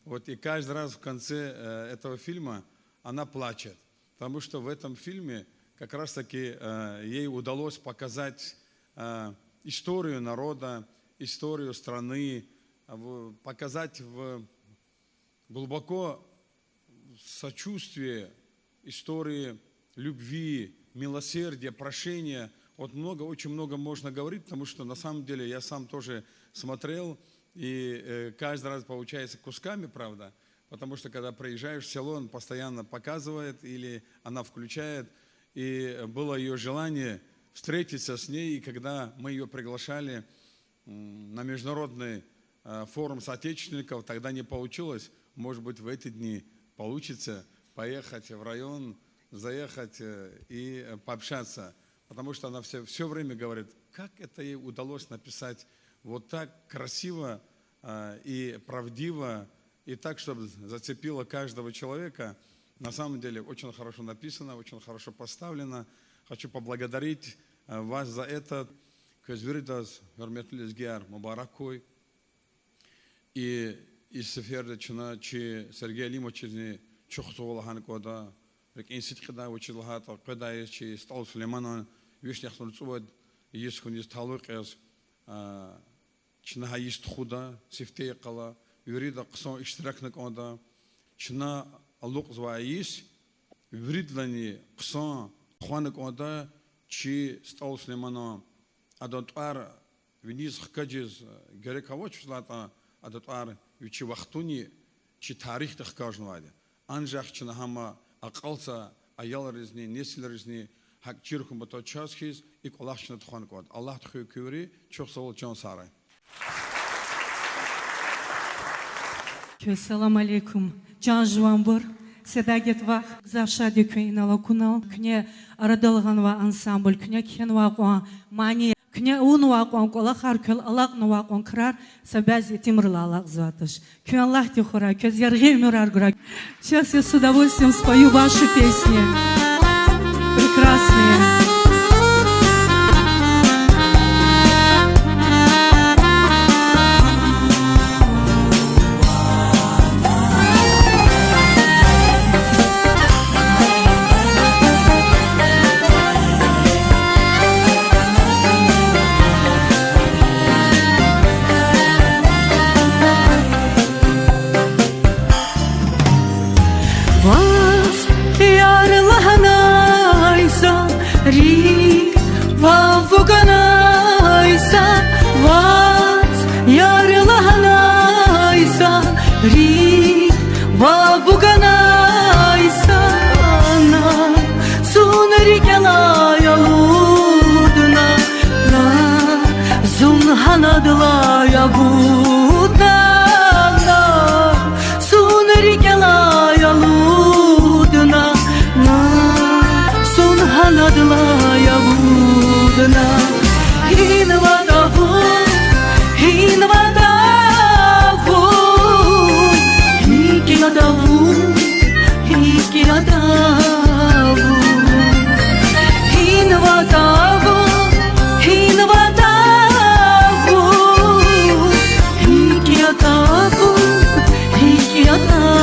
Вот, и каждый раз в конце, э, этого фильма она плачет, потому что в этом фильме как раз-таки, э, ей удалось показать, э, историю народа, историю страны, а, в-, показать в глубоко сочувствие, истории любви, милосердия, прошения. Вот много, очень много можно говорить, потому что на самом деле я сам тоже смотрел, и, э, каждый раз получается кусками, правда, потому что когда приезжаешь в село, он постоянно показывает или она включает, и было её желание встретиться с ней, и когда мы её приглашали, м, на международный, э, форум соотечественников, тогда не получилось. Может быть, в эти дни получится поехать в район, заехать, э, и, э, пообщаться. Потому что она всё, всё время говорит, как это ей удалось написать вот так красиво, э, и правдиво, и так, чтобы зацепило каждого человека. На самом деле, очень хорошо написано, очень хорошо поставлено. Хочу поблагодарить, э, вас за это. Квез виридаз, гьуьрметлу лезгияр, мубарак хьуй. И, и сеферда чна чи Сергей Алимовичазни чухсагъул лагьана кӀанда, рикӀин сидкьидай вучиз лагьайтӀа къведай я чи СтӀал Сулейманан вишни яхцӀурни цӀувад йис хьуниз талукь яз, а, чна гьа йис тухуда, сифте йикъала, вирида хъсан иштиракна кӀанда, чна алукьзавай йис виридалайни хъсан тухвана кӀанда чи СтӀал Сулейманан. Адан тӀвар виниз хкажиз герек авач, вучиз лагьайтӀа адан тӀвар вичи вахтунин чи тарихда хкажнавайди. Анжах чна гьам акьалтзавай аялризни, несилризни гьакӀ чир хьун патал чаз хьиз и кӀвалах чна тухвана кӀанда. Аллагьди хуьй куь вири, чухсагъул, чан сагърай. Квез салам алейкум, чан жуванбур. Седагет вах, гзаф шад я куьн инал акунал. Куьне арадал гъанвай ансамбль, куьне кхьенвай кьван мани, куьне авунвай кьван кӀвалахар, квел алакьнавай кьван крар са бязи итимрилай алакьзавайди туш. Куьн Аллагьди хьурай, квез яргъи уьмуьрар гурай. Сейчас я с удовольствием спою ваши песни. Прекрасные. Ваз яр лагьанай са рикӀ вав вуганай са, ваз яр лагьанай са рикӀ вав вуганай са, на зун рикӀелай алудна, на зун гьанадилай авудна, на зун рикӀелай алудна, на зун гьанадилай авудна. Гьинва тавун, гьинва тавун, гьикӀ я тавун, гьикӀ я тавун. Гьинва тавун, гьинва тавун, гьикӀ я тавун, гьикӀ я тавун.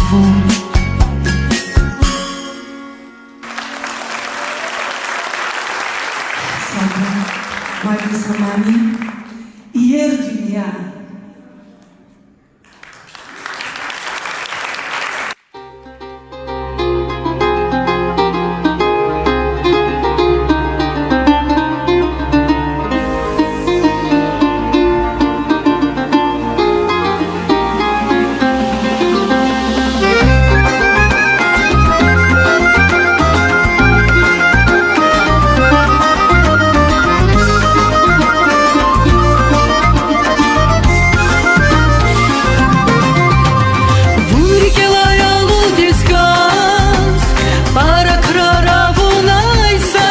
Сагърай, мадни са мани, иер дуьнья. Вун рикӀелай алудиз кӀанз, пара крара вунай са,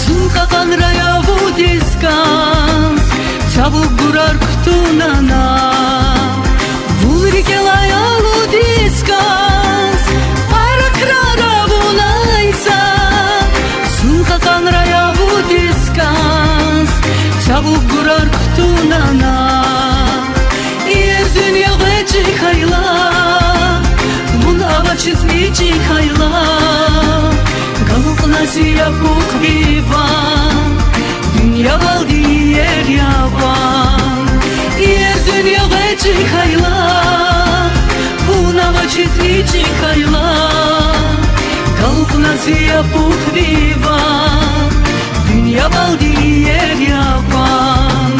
зун кьакьанрай авудиз кӀанз, цавук гурар кутуна на. Вун рикӀелай алудиз кӀанз, пара крара вунай са, зун кьакьанрай авудиз кӀанз, цавук гурар кутуна на. Иер дуьнья гъвечӀи хьайила, вун авачиз ичӀи хьайила, галукьна зи япухви ван, дуьньявалди иер я ван. Иер дуьнья гъвечӀи хьайила, вун авачиз ичӀи хьайила, галукьна зи япухви ван, дуьньявалди иер я ван.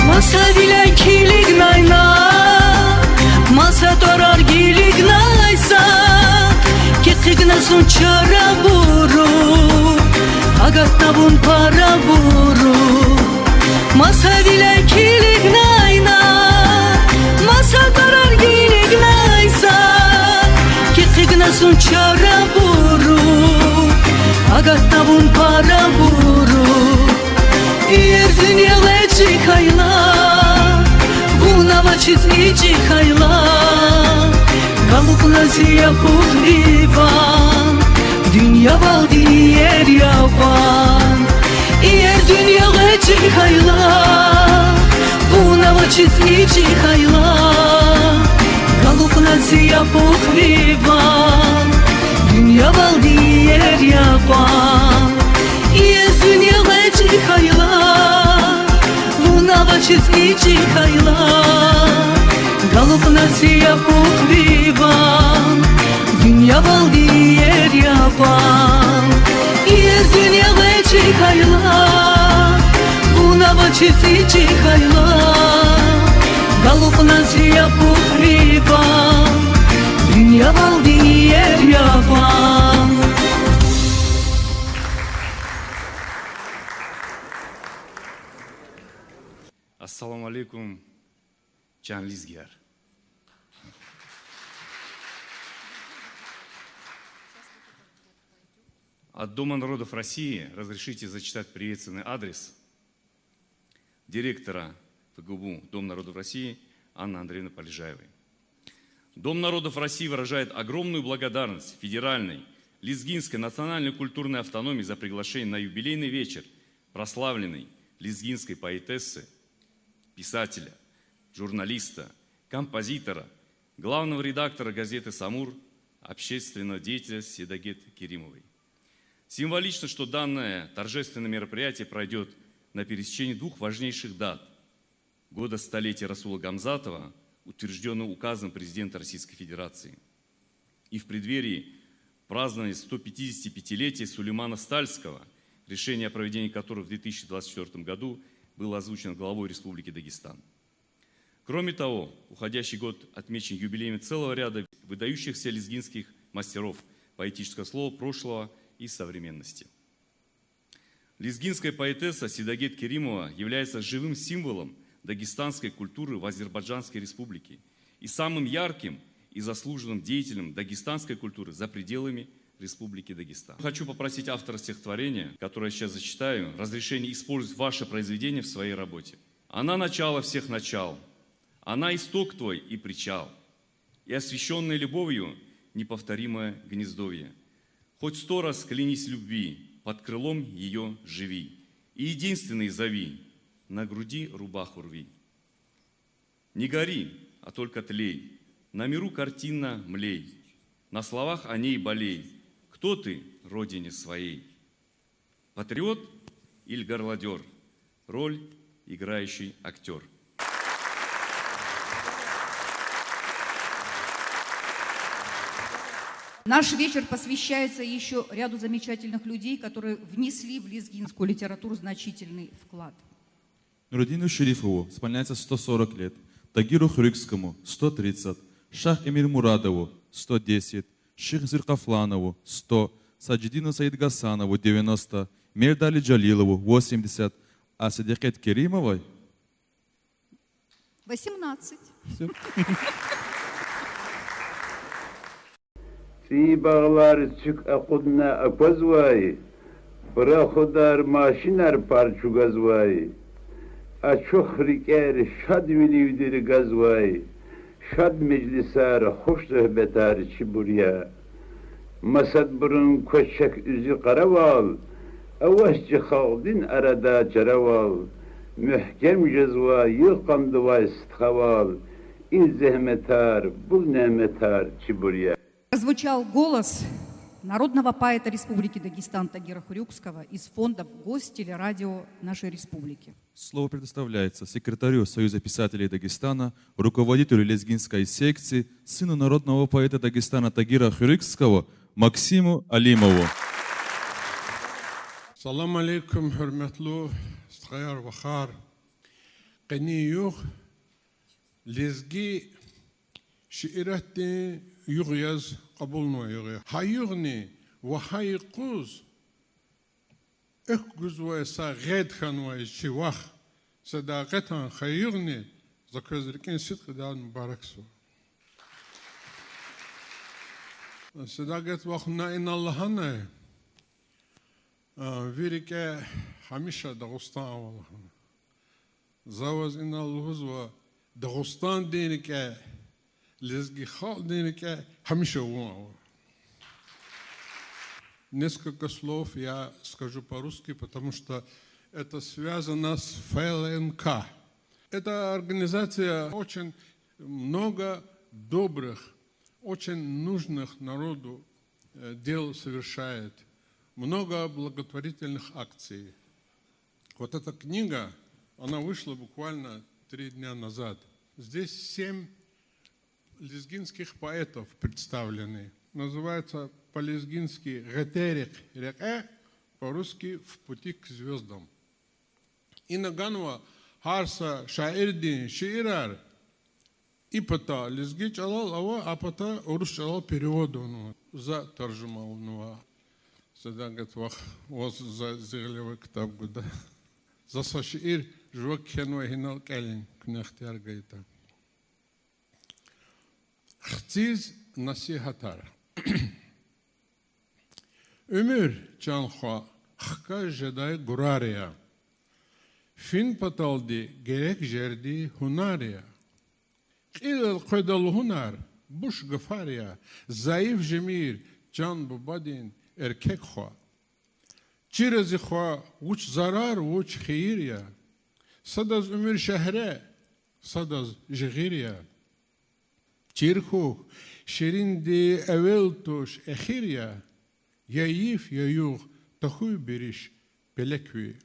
Масавиляй килигнай на, маса тӀварар гилигнай са, кикъигна зун чарабуру, агатна вун парабуру. Масавиляй килигнай на, маса тӀварар гилигнай са, кикъигна зун чарабуру, агатна вун парабуру. Иер дуьнья гъвечӀи хьайила, вун авачиз ичӀи хьайила, галукьна зи япухви ван, дуьньявалди иер я ван. Иер дуьнья гъвечӀи хьайила, вун авачиз ичӀи хьайила, галукьна зи япухви ван, дуьньявалди иер я ван. Иер дуьнья гъвечӀи хьайила, вун авачиз ичӀи хьайила, галукьна зи япухви ван, дуьньявалди иер я ван. Иер дуьнья гъвечӀи хьайила, вун авачиз ичӀи хьайила, галукьна зи япухви ван, дуьньявалди иер я ван. Ассаламу алейкум, чан лезгияр. От Дома народов России разрешите зачитать приветственный адрес директора Ф Г Б У Дом народов России Анны Андреевны Полежаевой. Дом народов России выражает огромную благодарность Федеральной Лезгинской национальной культурной автономии за приглашение на юбилейный вечер прославленной лезгинской поэтессы, писателя, журналиста, композитора, главного редактора газеты «Самур», общественного деятеля Седагет Керимовой. Символично, что данное торжественное мероприятие пройдёт на пересечении двух важнейших дат: года столетия Расула Гамзатова, утверждённого указом президента Российской Федерации, и в преддверии празднования сто пятидесятипятилетия Сулеймана Стальского, решение о проведении которого в две тысячи двадцать четвёртом году было озвучено главой Республики Дагестан. Кроме того, уходящий год отмечен юбилеями целого ряда выдающихся лезгинских мастеров поэтического слова прошлого и современности. Лезгинская поэтесса Седагет Керимова является живым символом дагестанской культуры в Азербайджанской Республике и самым ярким и заслуженным деятелем дагестанской культуры за пределами Республики Дагестан. Хочу попросить автора стихотворения, которое я сейчас зачитаю, разрешения использовать ваше произведение в своей работе. Она начало всех начал, она исток твой и причал, и освящённое любовью неповторимое гнездовье. Хоть сто раз клянись любви, под крылом её живи, и единственный зови, на груди рубаху рви. Не гори, а только тлей, на миру картинно млей, на словах о ней болей, кто ты родине своей? Патриот иль горлодёр, роль играющий актёр. Наш вечер посвящается ещё ряду замечательных людей, которые внесли в лезгинскую литературу значительный вклад. Нурудину Шерифову исполняется сто сорок лет, Тагиру Хрюкскому сто тридцать, Шах-Эмир Мурадову сто десять, Шихназир Кафланову сто, Саджидину Саидгасанову девяносто, Мердали Джалилову восемьдесят, а Садикъет Керимовой восемнадцать. Всё. ЦӀийи багълар цуьк акъудна аквазвай, пароходар, машинар пар чӀугвазвай, ачух рикӀер шадвиливди ргазвай, шад межлисар, хуш суьгьбетар чибур я. Масадбурун квачек уьзуькъаравал, авач чи халкьдин арада чаравал, мягькем жезва йикъандавай стхавал, и зегьметар, бул няметар чибур я. Прозвучал голос народного поэта Республики Дагестан Тагира Хрюкского из фондов Гостелерадио нашей республики. Слово предоставляется секретарю Союза писателей Дагестана, руководителю лезгинской секции, сыну народного поэта Дагестана Тагира Хрюкского Максиму Алимову. Салам алейкум, гьуьрметлу стхаяр-вахар. Къенин югъ лезги шииратдин югъ яз кьабулнавай югъ я. Гьа югъни ва гьа юкъуз экв гузвай са гъед хьанвай чи вах Седакъетан гьа югъни за квез рикӀин сидкьидай мубаракзава. Седакъет вахуна инал лагьанай, а, ви рикӀе гьамиша Дагъустан ава лагьана. За ваз инал лугьузва, Дагъустандин рикӀе, лезги халкьдин рикӀе гьамиша вун ава. Несколько слов я скажу по-русски, потому что это связано с Ф Л Н К. Эта организация очень много добрых, очень нужных народу, э, дел совершает, много благотворительных акций. Вот эта книга, она вышла буквально три дня назад. Здесь семь лезгинских поэтов представлены. Называется по-лезгински «Гъетерихъ рекье», по-русски «В пути к звёздам». Ина ганва гьар са шаирдин шиирар, и пата лезги чӀалал ава, а пата урус чӀалал перевод авунва, за таржума авунва. Седакъет вах, ваз за зи гъилевай ктаб гуда. За са шиир жува кхьенва, гьинал кӀелин, куьне ихтияр гайитӀа. Хциз насигьатар. Уьмуьр, чан хва, хкаж жедай гурар я. Фин паталди герек жерди гьунар я. Кьил элкъведа лугьунар, буш гафар я, зайиф жемир, чан бубадин эркек хва. Чира, зи хва, вуч зарар, вуч хийир я. Садаз уьмуьр шегьре, садаз жигъир я. Чир хьухь, ширинди эвел туш, эхир я, я йиф, я югъ, тахьуй бериш, пелек ви.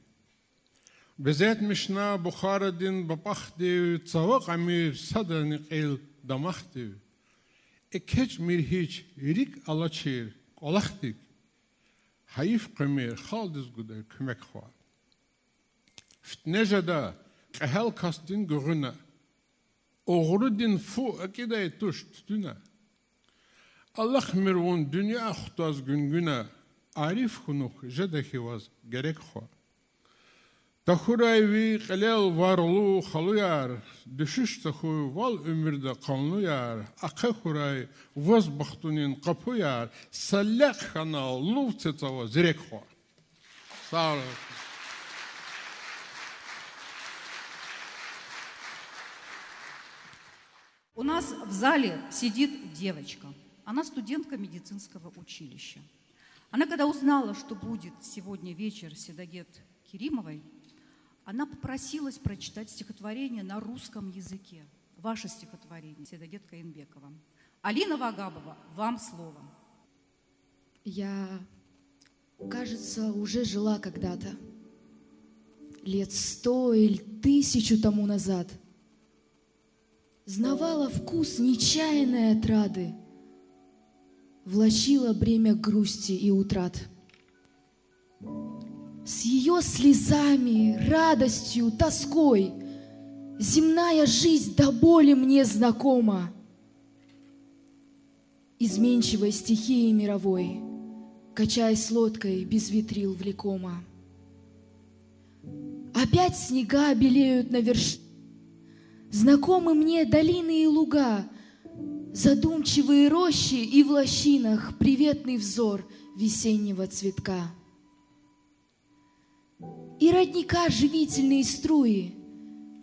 Безетмишна бухарадин бапӀахдив, цава кьамир садани кьил дамахдив. ЭкечӀмир гьич, рикӀ алачир кӀвалахдик. Гьайиф къвемир халкьдиз гудай куьмек, хва. Фитне жеда кьегьал касдин гуьгъуьна, огъурудин фу акӀидай туш туьтуьна. Алахъмир вун дуьнья хутаз гуьнгуьна, ариф хьунухь жеда хьи ваз герек, хва. Тахьурай ви кьилел варлу халуяр, дуьшуьш тахьуй вал уьмуьрда къанлуяр, ахъа хьурай ваз бахтунин къапуяр, са лекь хьана лув це цава, зирек хва. Сагърай. У нас в зале сидит девочка. Она студентка медицинского училища. Она, когда узнала, что будет сегодня вечер Седагет Керимовой, она попросилась прочитать стихотворение на русском языке. Ваше стихотворение, Седагет Каинбекова. Алина Вагабова, вам слово. Я, кажется, уже жила когда-то, лет сто или тысячу тому назад. Знавала вкус нечаянной отрады, влачила бремя грусти и утрат. С её слезами, радостью, тоской земная жизнь до боли мне знакома. Изменчивой стихии мировой, качаясь лодкой без ветрил влекома. Опять снега белеют на вершинах. Знакомы мне долины и луга, задумчивые рощи и в лощинах приветный взор весеннего цветка. И родника живительные струи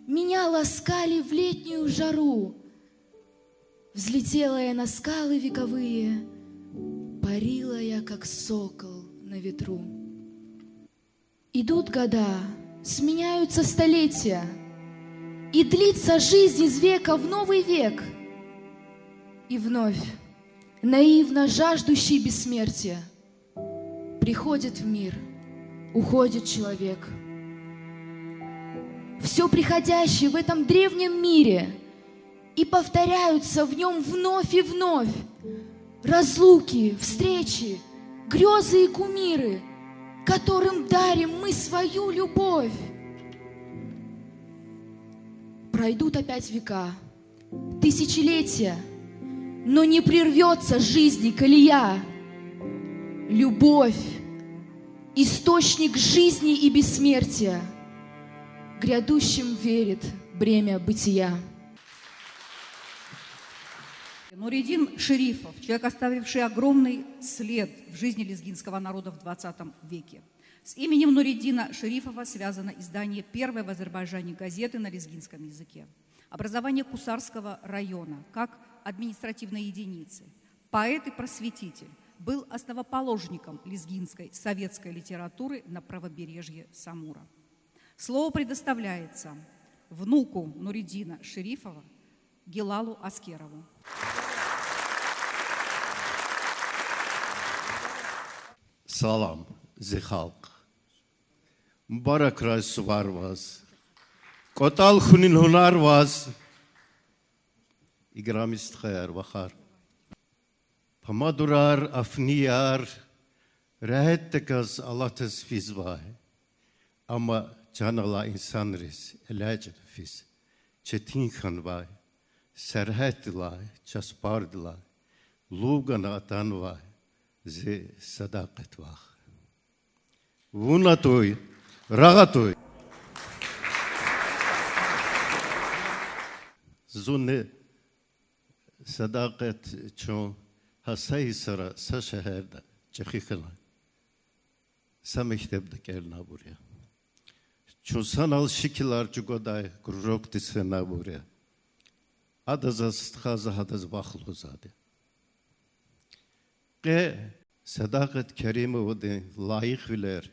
меня ласкали в летнюю жару. Взлетела я на скалы вековые, парила я, как сокол на ветру. Идут года, сменяются столетия, и длится жизнь из века в новый век. И вновь, наивно жаждущий бессмертия, приходит в мир, уходит человек. Всё приходящее в этом древнем мире и повторяются в нём вновь и вновь разлуки, встречи, грёзы и кумиры, которым дарим мы свою любовь. Пройдут опять века, тысячелетия, но не прервётся жизни колея. Любовь, источник жизни и бессмертия, грядущим верит бремя бытия. Нуридин Шерифов, человек, оставивший огромный след в жизни лезгинского народа в двадцатом веке. С именем Нуридина Шерифова связано издание первой в Азербайджане газеты на лезгинском языке, образование Кусарского района как административной единицы. Поэт и просветитель, был основоположником лезгинской советской литературы на правобережье Самура. Слово предоставляется внуку Нуридина Шерифова Гилалу Аскерову. Салам, зи халкь. Мубаракрай сувар ваз. КӀватӀал хьунин гьунар ваз. Играми стхаяр, вахар. Помадурар, афнияр регьятдаказ алатиз физвай. Амма чан алай инсанриз элячӀна физ четин хьанвай, сергьятдилай, часпардилай лув гана атанвай зи Садакьат вах. Вун атуй, рагъ атуй. Зунни Садакьат чун гьа са йисара са шегьерда чӀехи хьана, са мектебда кӀелнавайбур я. Чун санал шикилар чӀугвадай кружокдиз фенавайбур я. Ада заз стха, за гьадаз вах лугьузвайди. Къе Садакьат Керимовадин лайихвилер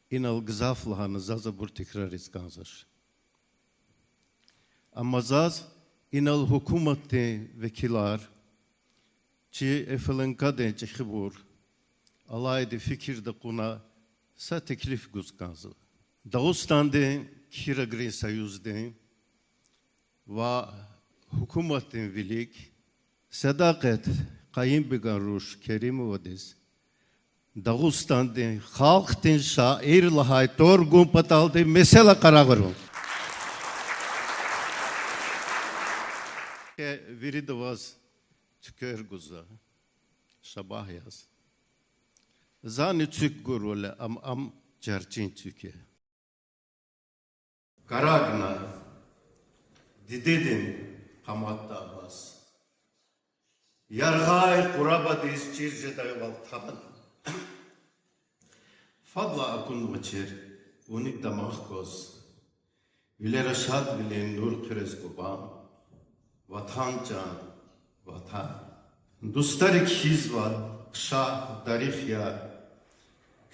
инал гзаф лагьана заз абур тикрариз кӀанзавач. Амма заз инал гьукуматдин векилар, чи ФЛНК-дин чӀехибур алайди фикирда кьуна са теклиф гуз кӀанзава. Дагъустандин кхьирагрин союздин ва гьукуматдин вилик Садакьат Къайимбеган руш Керимовадиз Дагъустандин халкьдин шаир лагьай тӀвар гун паталди месэла къарагъарун. Вирида ваз цуьквер гузва, шабагь яз. Зани цуьк гурвал я, ам, ам чарчин цуьк я. Карагна дидедин къаматда аваз, яргъай къурабадиз чир жедайвал тан. Фадлай акунвачир вуни дамах гваз, вилера шадвилин нур хъуьрез, Кубан, Ватан чан, Ватан. Дустари кхьизва, ша дарих я,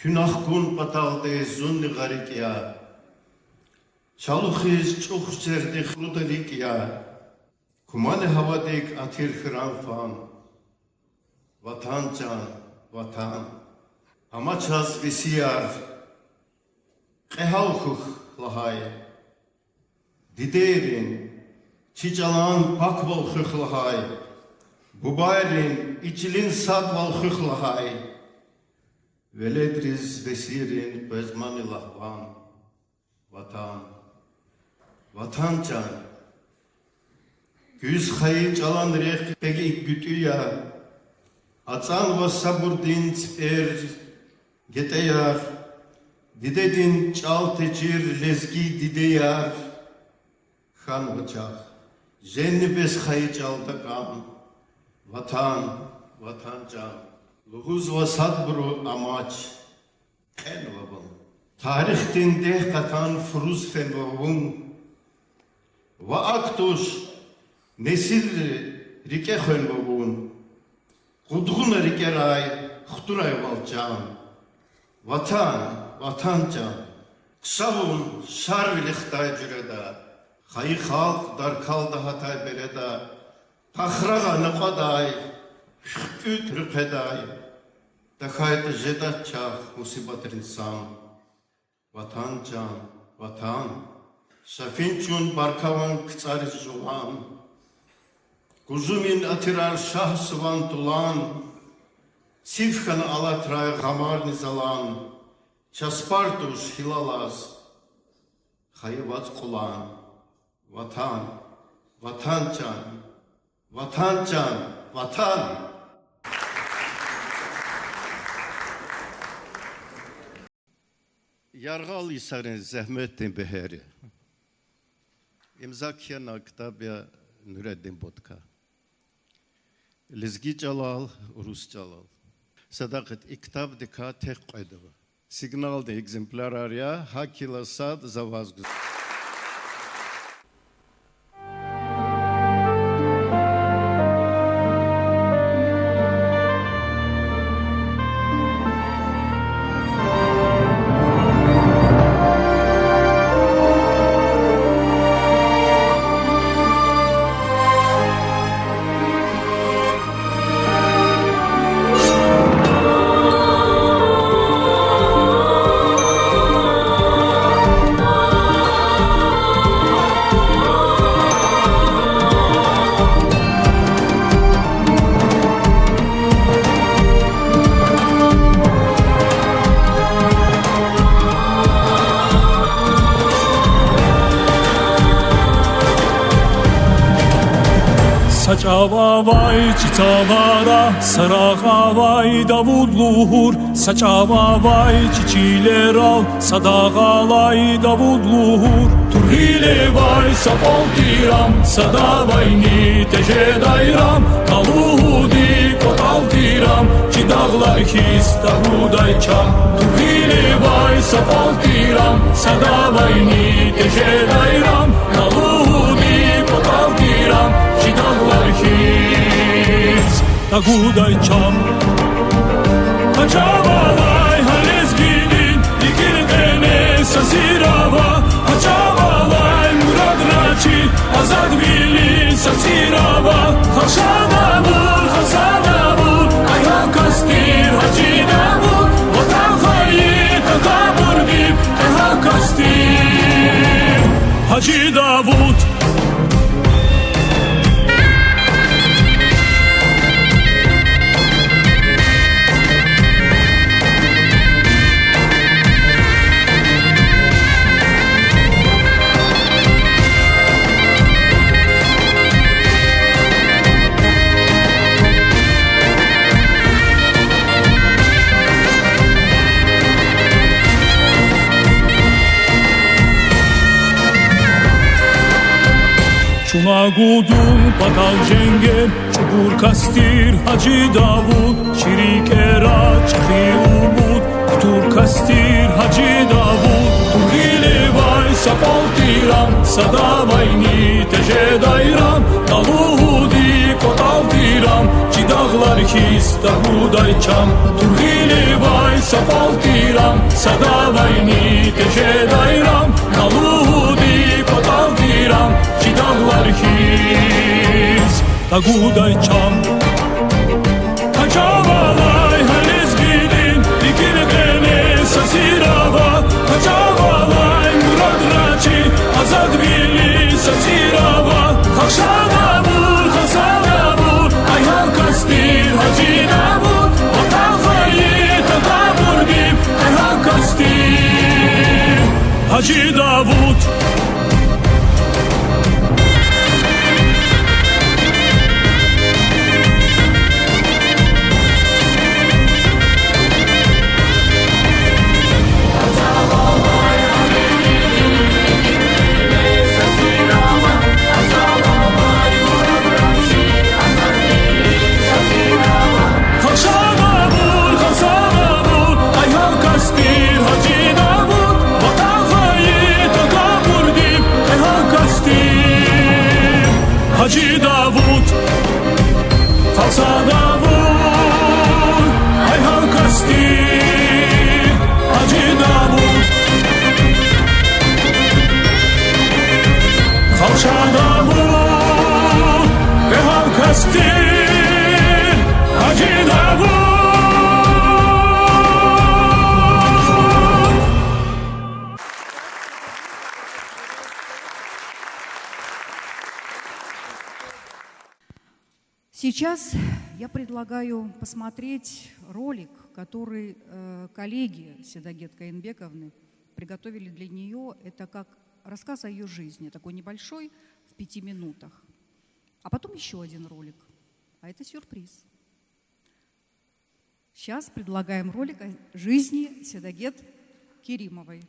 куьн ахкун паталди зунни гъарикӀ я. Чалухиз чӀух жердихъ рударикӀ я, кумани гьавадик атир хьран фан. Ватан чан, Ватан, ама чаз весияр, кьегьал хьухь лагьай. Дидейрин чи чӀалан паквал хуьх лагьай, бубайрин и чилин садвал хуьх лагьай. Веледриз весийрин къвезмани лагьван, Ватан, Ватан чан. Куьз хайи чӀалан рехъ пек икӀ гуьтӀуь я, ацӀанва сабурдин ципӀер, гетӀеяр, дидедин чӀал течир лезги дидеяр. Хьанва чахъ, женни бес хайи чӀал такӀан, Ватан, Ватан чан. Лугьузва садбуру амач, кьенва вун. Тарихдин дегь къатан фуруз фенва вун. Ва акӀ туш, несилри рикӀе хвенва вун. Къудгъуна рикӀерай хтурайвал чан. Ватан, Ватан чан. Хъша вун Шарвили хтай жуьреда, хайи халкь даркалда гьатай береда, тахрагъа накьвадай, хкӀуьд руьхъедай, тахьайтӀа жедач чахъ мусибатрин сан. Ватан чан, Ватан. Ша фин чун баркаван КцӀариз жуван, кужумин атирар шагь суван тулан, циф хьана алатрай гъамарни залан, часпар туш гьилалаз хайи вацӀ кьулан. Ватан, Ватан чан, Ватан чан, Ватан! Яргъал йисарин зегьметдин бегьери. Имза кхьена ктаб я Нуреддин Ботка. Лезги чӀалал, урус чӀалал. Садакъат, и ктабдикай тек кьвед ава. Сигналдин экземплярар я, гьакӀ хьайила сад за ваз гуз- Са чӀав авай чи цавара, са рагъ авай Давуд лугьур, са чӀав авай чи чилерал, са дагъ алай Давуд лугьур. Тургъиливай са кӀвал тирам, садавайни тежедайрам, калуди кӀватӀал тирам, чи дагълар хьиз тагудай чам. Тургъиливай са кӀвал тирам, садавайни тежедайрам, калуди кӀватӀал тирам, чи дагълар хьиз тагудай чам. Гьа чӀав алай гьа лезгидин рикӀин къене са сир ава, гьа чӀав алай мурадрай чи азадвилин са сир ава. Хашада вур, хасада вур, аял кас тир Гьажи Давуд, ватан хайи такабурдив кьегьал кас тир Гьажи Давуд. Нагудун патал женгер чӀугур кас тир Гьажи Давуд, чи рикӀера чӀехи умуд кутур кас тир Гьажи Давуд. Тургъиливай са кӀвал тир ам, садавайни тежедай рам, на лугьуди кӀватӀал тир ам, чи дагълар хьиз тагудай чам. Тургъиливай са кӀвал тир ам, садавайни тежедай рам, на лугьуди кӀватӀал тир ам, чи дагълар хьиз тагудай чам. Къачагъ алай гьа лезгидин рикӀин къене са сир ава, къачагъ алай мурадрай чи азадвилин са сир ава. Халкь шад авур, халкь сагъ авур, ай гьа кас тир Гьажи Давуд, ватан хайи такабурдив, ай гьа кас тир Гьажи Давуд. Халкь шад авур, халкь сагъ авур, ай гьа кас тир Гьажи Давуд, ватан хайи такабурдив, ай гьа кас тир Гьажи Давуд. Халкь сагъ авур, ай гьа кас тир Гьажи Давуд. Халкь шад авур, къе гьа кас тир Гьажи Давуд. Сейчас я предлагаю посмотреть ролик, который, э, коллеги Седагет Каинбековны приготовили для неё. Это как рассказ о её жизни, такой небольшой, в пяти минутах. А потом ещё один ролик. А это сюрприз. Сейчас предлагаем ролик о жизни Седагет Керимовой.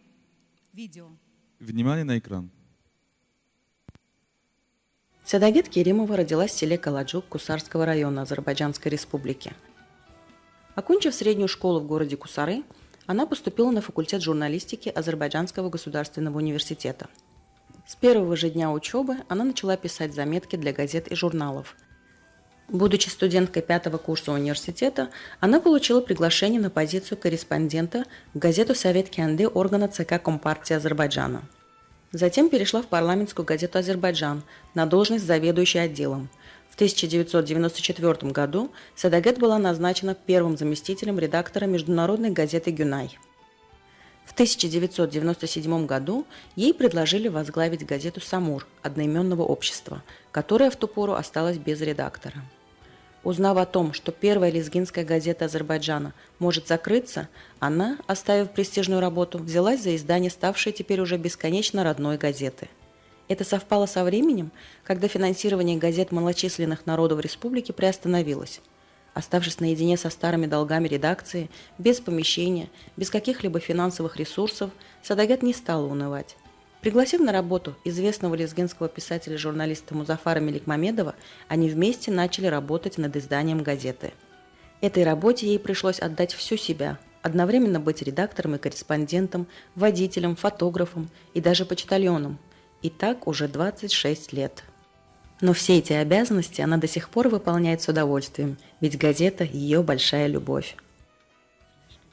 Видео. Внимание на экран. Седагет Керимова родилась в селе Каладжук Кусарского района Азербайджанской Республики. Окончив среднюю школу в городе Кусары, она поступила на факультет журналистики Азербайджанского государственного университета. С первого же дня учёбы она начала писать заметки для газет и журналов. Будучи студенткой пятого курса университета, она получила приглашение на позицию корреспондента в газету «Совет Кенди» органа ЦК Компартии Азербайджана. Затем перешла в парламентскую газету «Азербайджан» на должность заведующей отделом. В тысяча девятьсот девяносто четвёртом году Седагет была назначена первым заместителем редактора международной газеты «Гюнай». В тысяча девятьсот девяносто седьмом году ей предложили возглавить газету «Самур» одноименного общества, которая в ту пору осталась без редактора. Узнав о том, что первая лезгинская газета Азербайджана может закрыться, она, оставив престижную работу, взялась за издание ставшей теперь уже бесконечно родной газеты. Это совпало со временем, когда финансирование газет малочисленных народов республики приостановилось. Оставшись наедине со старыми долгами редакции, без помещения, без каких-либо финансовых ресурсов, Седагет не стала унывать. Пригласив на работу известного лезгинского писателя-журналиста Музафара Меликмамедова, они вместе начали работать над изданием газеты. Этой работе ей пришлось отдать всю себя, одновременно быть редактором и корреспондентом, водителем, фотографом и даже почтальоном. И так уже двадцать шесть лет. Но все эти обязанности она до сих пор выполняет с удовольствием, ведь газета — её большая любовь.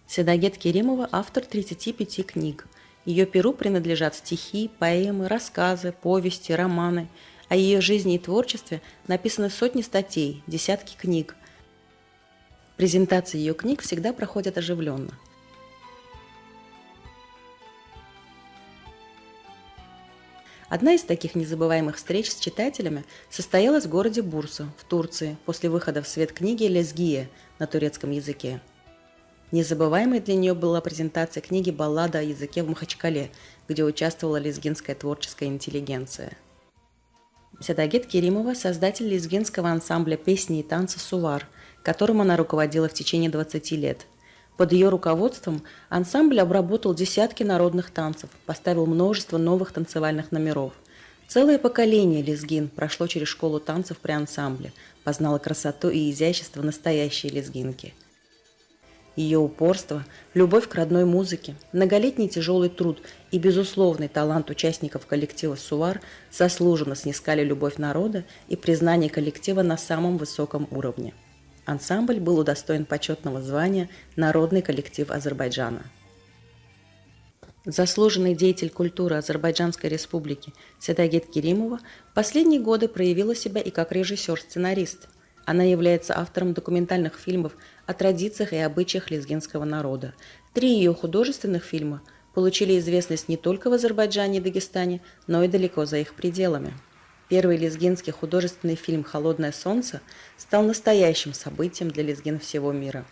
Седагет Керимова — автор тридцати пяти книг. Её перу принадлежат стихи, поэмы, рассказы, повести, романы. О её жизни и творчестве написаны сотни статей, десятки книг. Презентации её книг всегда проходят оживлённо. Одна из таких незабываемых встреч с читателями состоялась в городе Бурса, в Турции, после выхода в свет книги «Лезгие» на турецком языке. Незабываемой для неё была презентация книги «Баллада о языке» в Махачкале, где участвовала лезгинская творческая интеллигенция. Седагет Керимова — создатель лезгинского ансамбля песни и танца «Сувар», которым она руководила в течение двадцати лет. Под её руководством ансамбль обработал десятки народных танцев, поставил множество новых танцевальных номеров. Целое поколение лезгин прошло через школу танцев при ансамбле, познало красоту и изящество настоящей лезгинки. Её упорство, любовь к родной музыке, многолетний тяжёлый труд и безусловный талант участников коллектива «Сувар» заслуженно снискали любовь народа и признание коллектива на самом высоком уровне. Ансамбль был удостоен почётного звания «Народный коллектив Азербайджана». Заслуженный деятель культуры Азербайджанской Республики Седагет Керимова в последние годы проявила себя и как режиссёр-сценарист. Она является автором документальных фильмов о традициях и обычаях лезгинского народа. Три её художественных фильма получили известность не только в Азербайджане и Дагестане, но и далеко за их пределами. Первый лезгинский художественный фильм «Холодное солнце» стал настоящим событием для лезгин всего мира.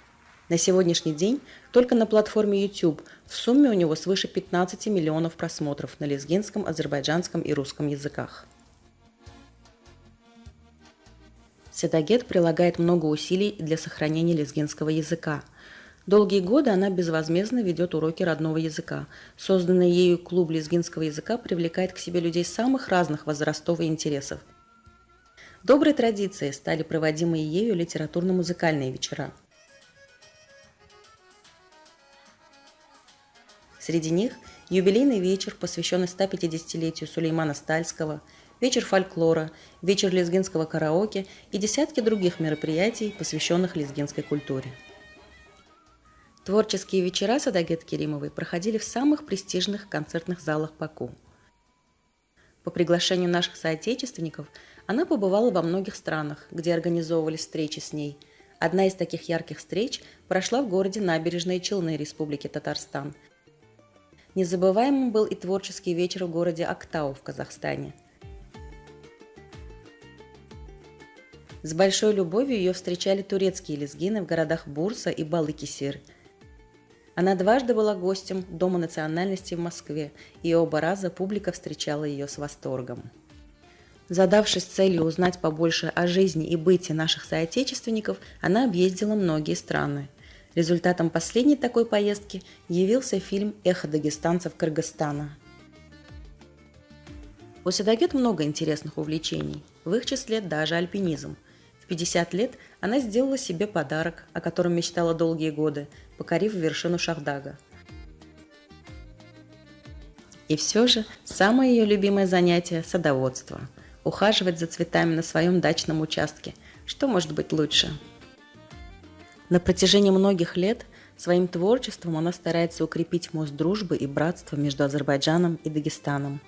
На сегодняшний день только на платформе YouTube в сумме у него свыше пятнадцати миллионов просмотров на лезгинском, азербайджанском и русском языках. Седагет прилагает много усилий для сохранения лезгинского языка. Долгие годы она безвозмездно ведёт уроки родного языка. Созданный ею клуб лезгинского языка привлекает к себе людей самых разных возрастов и интересов. Доброй традицией стали проводимые ею литературно-музыкальные вечера. Среди них юбилейный вечер, посвящённый ста пятидесятилетию Сулеймана Стальского, вечер фольклора, вечер лезгинского караоке и десятки других мероприятий, посвящённых лезгинской культуре. Творческие вечера Садагет Керимовой проходили в самых престижных концертных залах Баку. По приглашению наших соотечественников она побывала во многих странах, где организовывались встречи с ней. Одна из таких ярких встреч прошла в городе Набережные Челны Республики Татарстан. Незабываемым был и творческий вечер в городе Актау в Казахстане. С большой любовью её встречали турецкие лезгины в городах Бурса и Балыкесир. Она дважды была гостем Дома национальностей в Москве, и оба раза публика встречала её с восторгом. Задавшись целью узнать побольше о жизни и быте наших соотечественников, она объездила многие страны. Результатом последней такой поездки явился фильм «Эхо дагестанцев Кыргызстана». У Седагет много интересных увлечений, в их числе даже альпинизм. В пятьдесят лет она сделала себе подарок, о котором мечтала долгие годы, покорив вершину Шахдага. И всё же самое её любимое занятие — садоводство. Ухаживать за цветами на своём дачном участке. Что может быть лучше? На протяжении многих лет своим творчеством она старается укрепить мост дружбы и братства между Азербайджаном и Дагестаном.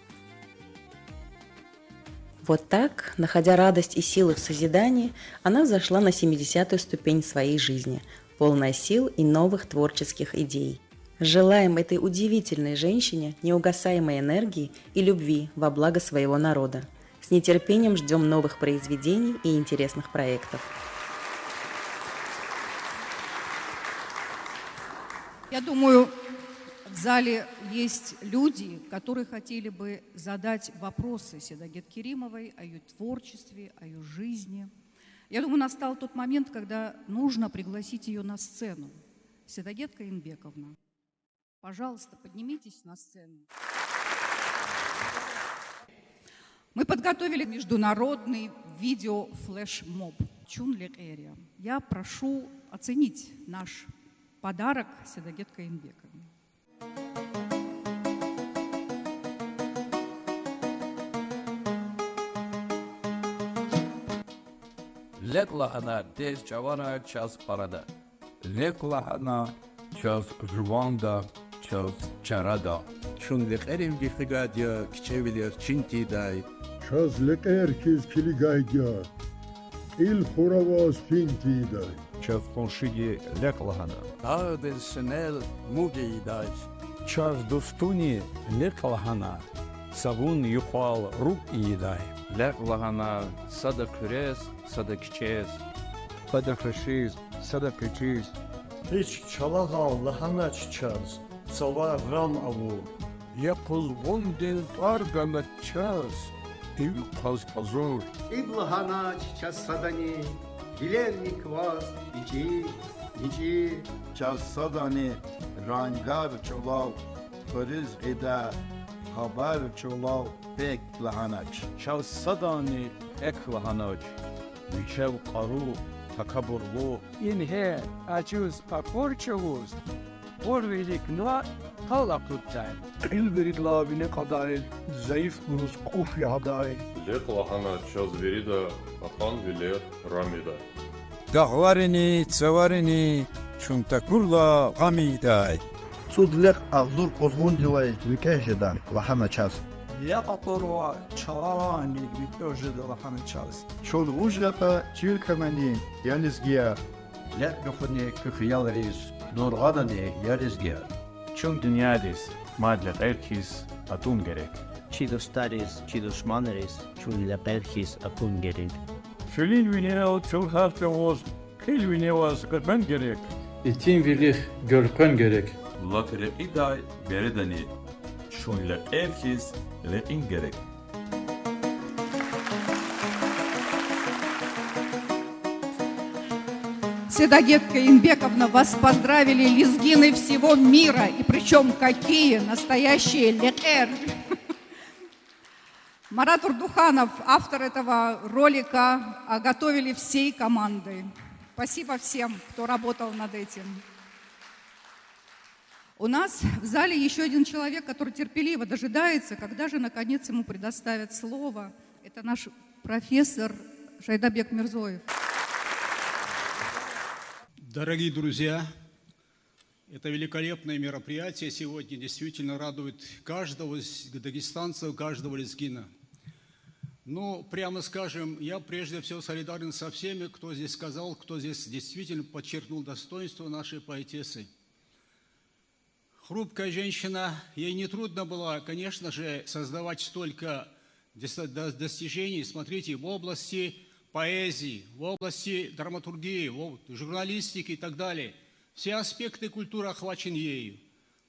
Вот так, находя радость и силы в созидании, она взошла на семидесятую ступень своей жизни, полная сил и новых творческих идей. Желаем этой удивительной женщине неугасаемой энергии и любви во благо своего народа. С нетерпением ждём новых произведений и интересных проектов. Я думаю, в зале есть люди, которые хотели бы задать вопросы Седагет Керимовой о её творчестве, о её жизни. Я думаю, настал тот момент, когда нужно пригласить её на сцену. Седагет Каинбековна, пожалуйста, поднимитесь на сцену. Мы подготовили международный видеофлешмоб «Чун лекьер я». Я прошу оценить наш подарок Седагет Каинбековне. Лекь лагьана дез чавара чаз парада. Лекь лагьана чаз жуванда, чаз чарада. Чун лекьерив гекъигайди я, кичӀевилер чин тийидай. Чаз лекьер хьиз килигайди я, кьил хураваз фин тийидай. Чаз къуншиди лекь лагьана, дагъдин синел муг ийидай. Чаз дустуни лекь лагьана, цавун юкьвал руг ийидай. Лекь лагьана сада хъуьрез, сада кичӀез, сада хвешиз, сада къечӀиз. Гьич чалагъал лагьанач чаз, цавар рам авур. Яхъ вундин тӀвар ганач чаз, иви хъваз пазур. КӀиб лагьанач чаз садани, вилерни кваз ичӀи, мичӀи. Чаз садани рангар чӀулав хуьруьз гъида, Абур чӀулав пек лагьанач, чаз садани экв лагьанач. Вичел кьару, такабурлу, ингье ажуз акур чӀавуз, къур вилик на къал акъуддай. Кьил виридалай вине кьадай, зайифбуруз кӀуф ягъадай. Лекь лагьана чаз вирида акьван вилер рам ийидай. Дагъларини, цаварини чун такурла гъам ийидай. ЦӀуд лекь агъзур къузгъундилай викӀегь жеда лагьана чаз. Лекь акурла чаларани викӀегь жеда лагьана чаз. Чун вуж ятӀа чир хьанани, я лезгияр? Лекь гафуни куь хиялриз нур гъанани, я лезгияр? Чун дуьньядиз мад лекьер хьиз атун герек. Чи дустариз, чи душманриз чун лекьер хьиз акун герек. Чилин винел чун гьар чӀавуз кьил виневаз къекъвен герек. Итимвилихъ гелкъвен герек. Лап рекьидай бередани чун лекьер хьиз рекьин герек. Седагет Каинбековна, вас поздравили лезгины всего мира, и причём какие, настоящие лекьер. Марат Урдуханов, автор этого ролика, а, готовили всей командой. Спасибо всем, кто работал над этим. У нас в зале ещё один человек, который терпеливо дожидается, когда же, наконец, ему предоставят слово. Это наш профессор Шайдабек Мирзоев. Дорогие друзья, это великолепное мероприятие сегодня действительно радует каждого с-, дагестанца, каждого лезгина. Ну, прямо скажем, я прежде всего солидарен со всеми, кто здесь сказал, кто здесь действительно подчеркнул достоинство нашей поэтессы. Хрупкая женщина, ей нетрудно было, конечно же, создавать столько дос-, дос-, достижений, смотрите, в области поэзии, в области драматургии, в об-, журналистики и так далее. Все аспекты культуры охвачены ею.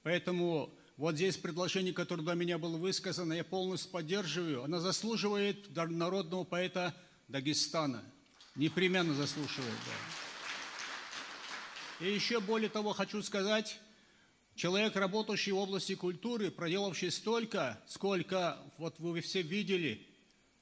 Поэтому вот здесь предложение, которое до меня было высказано, я полностью поддерживаю. Она заслуживает дар-, народного поэта Дагестана. Непременно заслуживает, да. И ещё более того хочу сказать, человек, работающий в области культуры, проделавший столько, сколько вот вы все видели,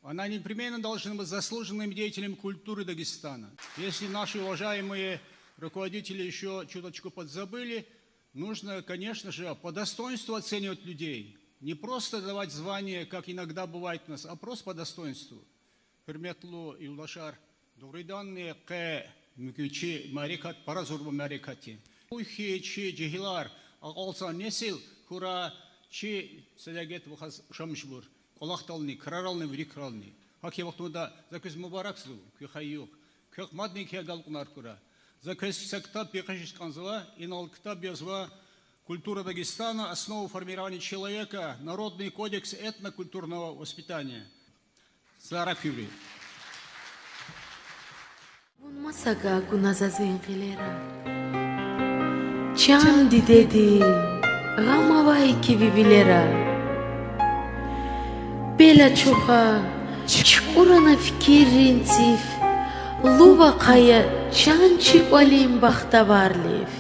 она непременно должна быть заслуженным деятелем культуры Дагестана. Если наши уважаемые руководители ещё чуточку подзабыли, нужно, конечно же, по достоинству оценивать людей. Не просто давать звание, как иногда бывает у нас, а просто по достоинству. Гьуьрметлу юлдашар, дугъриданни къе муькуь чи мярекат пара зурба мярекат я. Хьи чи жегьилар, акьалтзавай несил хьурай чи Седагет вахаз ушамишбур кӀвалахдални, крарални, вири крарални. ГьакӀ я вахтунда за квез мубаракзава, куь хайи югъ. Квехъ мадни еке агалкьунар хьурай. За квез са ктаб пехъишиз кӀанзава, инал ктаб язва Культура Дагестана, основы формирования человека, Народный кодекс этнокультурного воспитания. Сара куьри. Вун маса гьа гуна заз и гъилера, чан дидедин гъам авай киви вилера. Пел ачуха, чукӀурна фикиррин циф, лув ахъая чан чи кӀвалин бахтаварлив.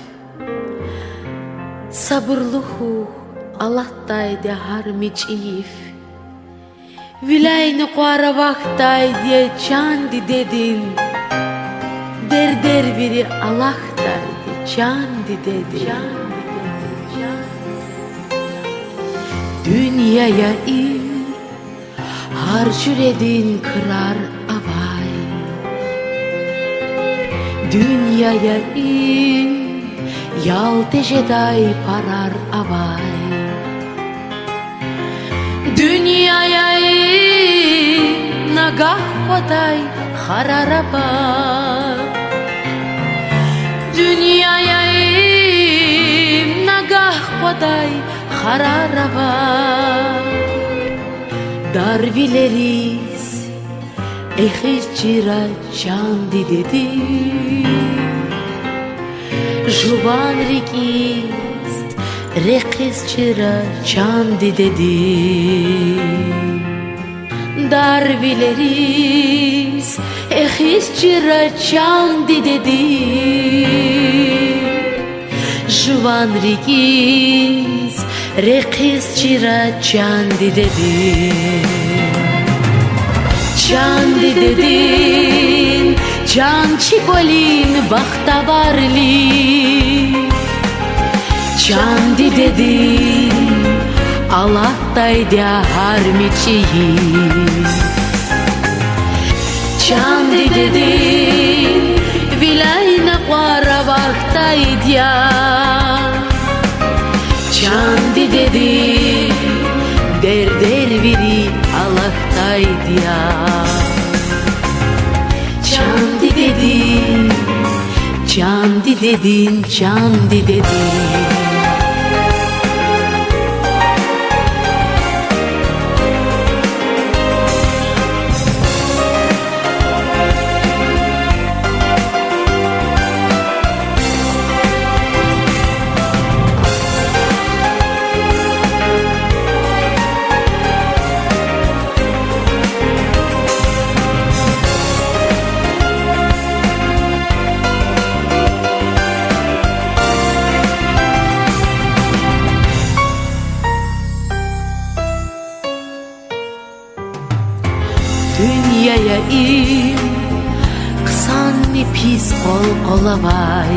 Сабурлу хьухь, алатдайди я гьар мичӀи йиф. Виляй нукьвар авахьдайди я чан дидедин, дердер вири алахьдайди я чан дидедин. Дуьнья я им, гьар жуьредин крар авай. Дуьнья я им, ял тежедай парар авай. Дуьнья я им, нагагь кӀватай харар авай. Дуьнья я им, нагагь кӀватай харар авай. Дарвилериз эхиз чира чан дидеди. Жуван рикӀиз рехиз чира чан дидеди. Дарвилериз эхиз чира чан дидеди. Жуван рикӀиз Рехъиз чира чан дидедин, чан дидедин, чан чи кӀвалин бахтаварли. Чан дидедин, алатдайди я гьар мичӀи йис. Чан дидедин, виляй накьвар авахьдайди я. Чан дидедин, дердер вири алахьдайди я. Чан дидедин, чан дидедин, чан дидедин. Дуьнья я им хъсанни пис къвал-къвал авай.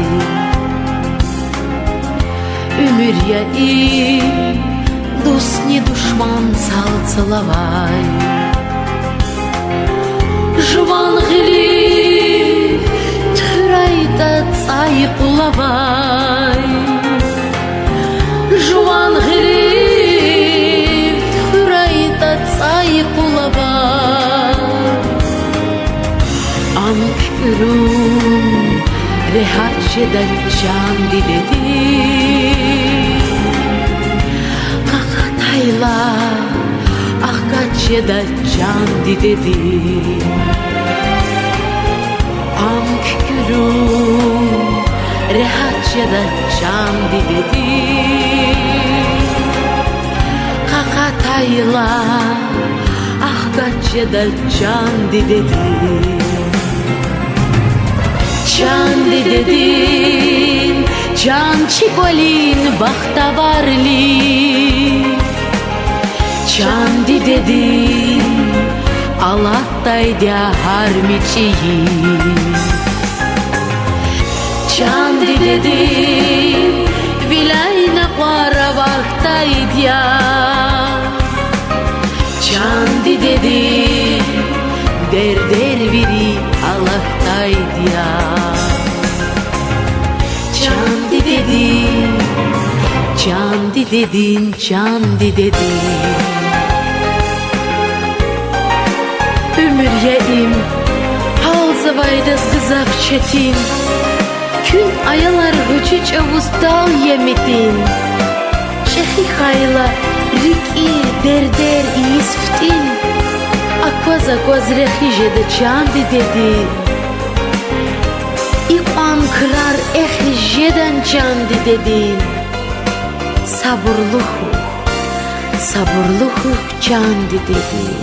Уьмуьр я им дустни душман цал-цал авай. Жуван гъилив туьхуьрайтӀа цӀай къул авай. Жуван гъилив туьхуьрайтӀа цӀай къул авай. Ам куькӀуьрун регьят жеда чан дидедин. Къакъатайла, ахкат жеда чан дидедин. Ам куькӀуьрун регьят жеда чан дидедин. Къакъатайла, ахкат жеда чан дидедин. Чан дидедин, чан чи кӀвалин бахтаварли. Чан дидедин, алатдайди я гьар мичӀи йис. Чан дидедин, виляй накьвар авахьдайди я. Чан дидедин, дердер вири алахьдайди я. Чан дидедин, чан дидедин, чан дидедин. Уьмуьр я им гьалзавайдаз гзаф четин. Куьн, аялар, гъвечӀи чӀавуз тӀал я митӀин. ЧӀехи хьайила рикӀи дердер ийиз фитӀин. Акваз-акваз рехи жеда чан дидедин. Икьван крар эхиз жедан чан дидедин. Сабурлу хьухь, сабурлу хьухь, чан дидедин.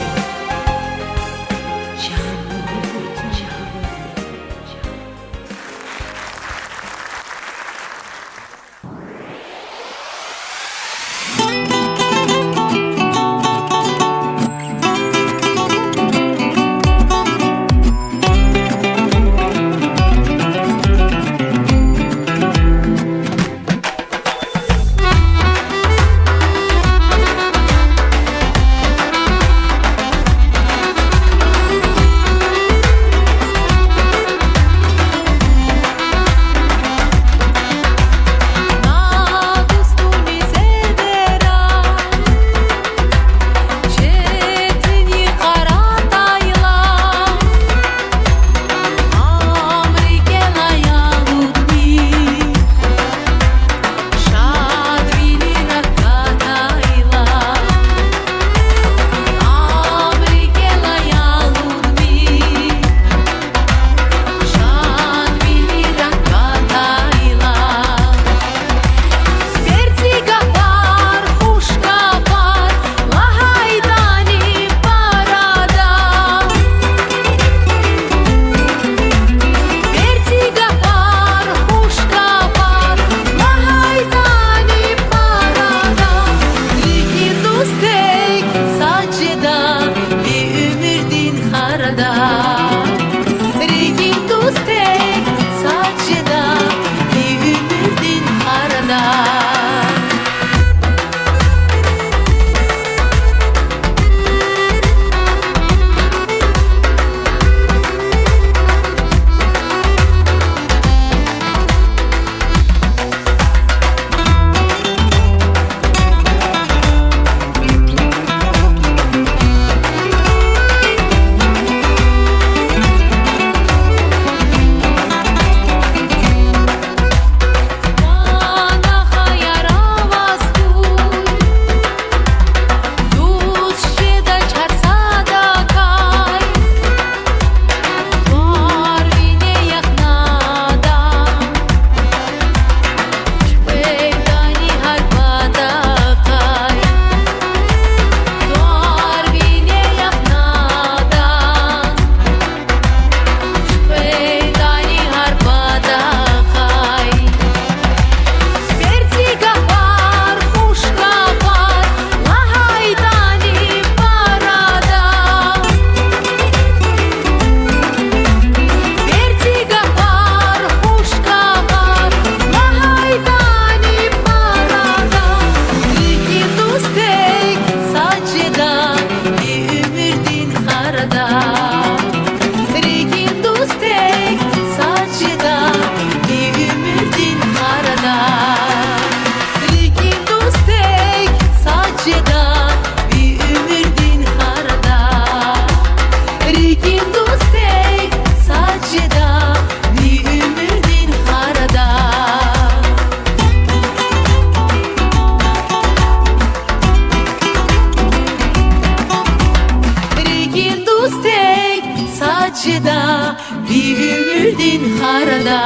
Жеда, ви уьмуьрдин харада.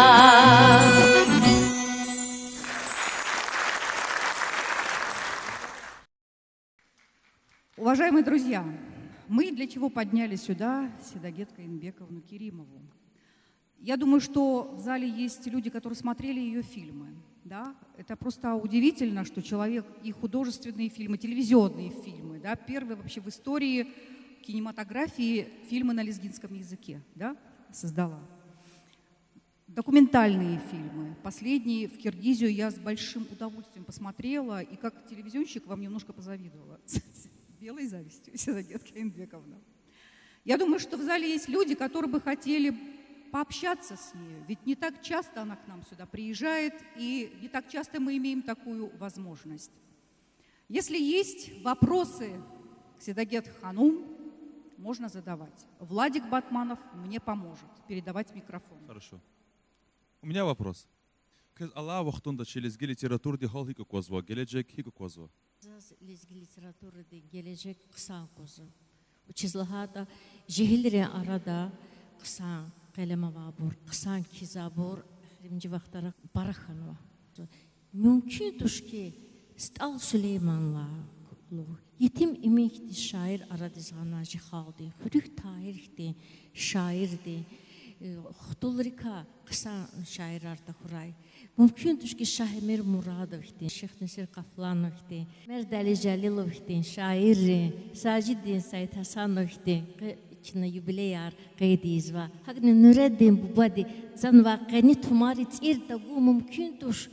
Уважаемые друзья, мы для чего подняли сюда Седагет Каинбековну Керимову? Я думаю, что в зале есть люди, которые смотрели её фильмы. Да? Это просто удивительно, что человек и художественные фильмы, телевизионные фильмы, да, первые вообще в истории кинематографии фильмы на лезгинском языке, да, создала. Документальные фильмы. Последние в Киргизию я с большим удовольствием посмотрела, и как телевизионщик вам немножко позавидовала. Белой завистью, Седагет Каинбековна. Я думаю, что в зале есть люди, которые бы хотели пообщаться с нею, ведь не так часто она к нам сюда приезжает, и не так часто мы имеем такую возможность. Если есть вопросы к Седагет ханум, можно задавать. Владик Батманов мне поможет передавать микрофон. Хорошо. У меня вопрос. Квез алай вахтунда чи лезги литературадин гьал гьикӀ аквазва, гележег гьикӀ аквазва? Заз лезги литературадин гележег хъсан аквазва. Вучиз лагьайтӀа жегьилрин арада хъсан къелем авайбур, хъсан кхьизвайбур эхиримжи вахтара пара хьанва. Мумкин туш хьи, СтӀал Сулейманлу, Етим Эмин хьтин шаир арадиз гъана чи халкьдин, Хуьруьг Тагьир хьтин шаирдин, э, хтулрикай хъсан шаирар тахьурай. Мумкин туш хьи, Шагь-Эмир Мурадов хьтин, Шихнесир Къафланов хьтин, Мердали Жалилов хьтин шаиррин, Сажиддин Саидгьасанов хьтин къе-, чна юбилеяр къейд ийизва. ГьакӀни Нуреддин бубади цанвай къени тумари цӀир тагун, мумкин туш.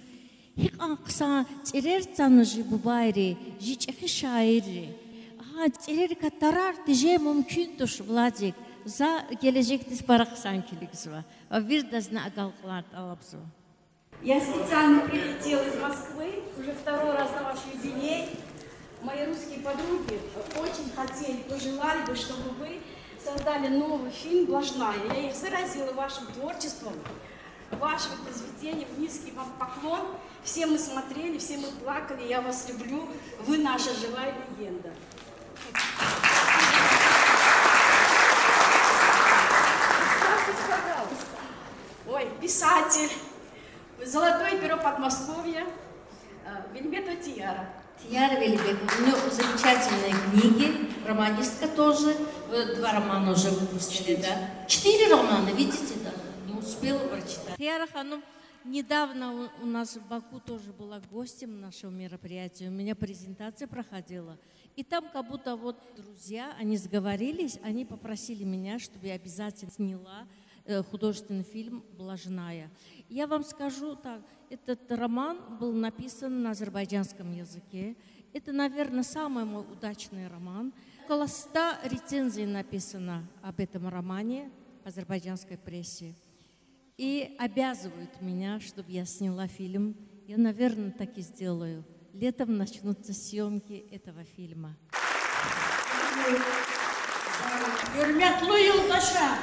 Гьикьван хъсан цӀирер цана жи бубайри, жи чӀехи шаирри. Гьа цӀирерикай тарар тежен мумкин туш, Владик. За гележегдиз пара хъсан килигзава ва виридазни агалкьунар тӀалабзава. Я специально прилетела из Москвы, уже второй раз на ваш юбилей. Мои русские подруги очень хотели, пожелали бы, чтобы вы создали новый фильм «Блажная». Я их заразила вашим творчеством, вашими произведениями. Низкий вам поклон. Все мы смотрели, все мы плакали. Я вас люблю. Вы наша живая легенда. Представьтесь, пожалуйста. Ой, писатель. Золотое перо Подмосковья, э, Велибекова Тияра. Тияра Велибековна, у неё замечательные книги, романистка тоже, э, два романа уже выпустили, да? Четыре романа, видите, да? Не успела прочитать. Тияра ханум, недавно у, у нас в Баку тоже была гостем нашего мероприятия, у меня презентация проходила. И там как будто вот друзья, они сговорились, они попросили меня, чтобы я обязательно сняла, э, художественный фильм «Блажная». Я вам скажу так, этот роман был написан на азербайджанском языке. Это, наверное, самый мой удачный роман. Около ста рецензий написано об этом романе в азербайджанской прессе. И обязывают меня, чтобы я сняла фильм. Я, наверное, так и сделаю. Летом начнутся съёмки этого фильма. Гьуьрметлу юлдашар,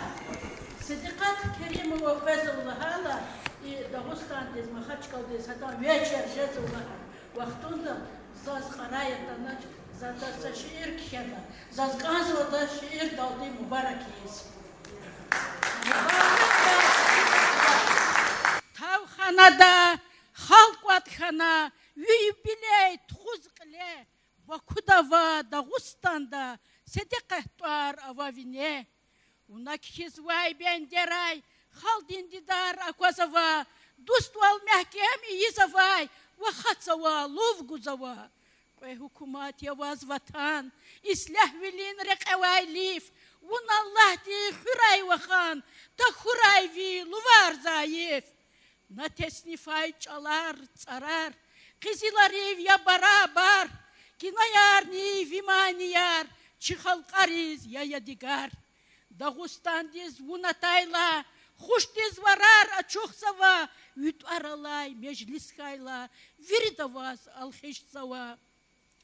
Сидикъат Керимова къвезва лагьайла, и Дагъустандиз, Махачкъаладиз гьадан вечер жезва лагьай вахтунда заз кьарай атанач, за адаз са шиир кхьена, заз кӀанзавайди шиирдалди мубарак ийиз. Тавханада, халкь кӀватӀ хьана, ви юбилей тухуз кьиле, Бакуда ва Дагъустанда Сидикъат тӀвар ава вине. Вуна кхьизвай бендерай халкьдин дидар аквазава, дуствал мягькем ийизавай ва хатзава, лув гузава. Кьве гьукумат я ваз, Ватан, ислягьвилин рекьевай лиф, вун Аллагьди хуьрай вахан, тахьурай ви лувар зайиф. На теснифай чӀалар, цӀарар къизиларив я барабар, кинаярни ви манияр чи халкьариз я ядигар. Дагъустандиз вун атайла, хушдиз варар ачухзава, ви тӀвар алай межлис хьайла, вирида ваз алхишзава.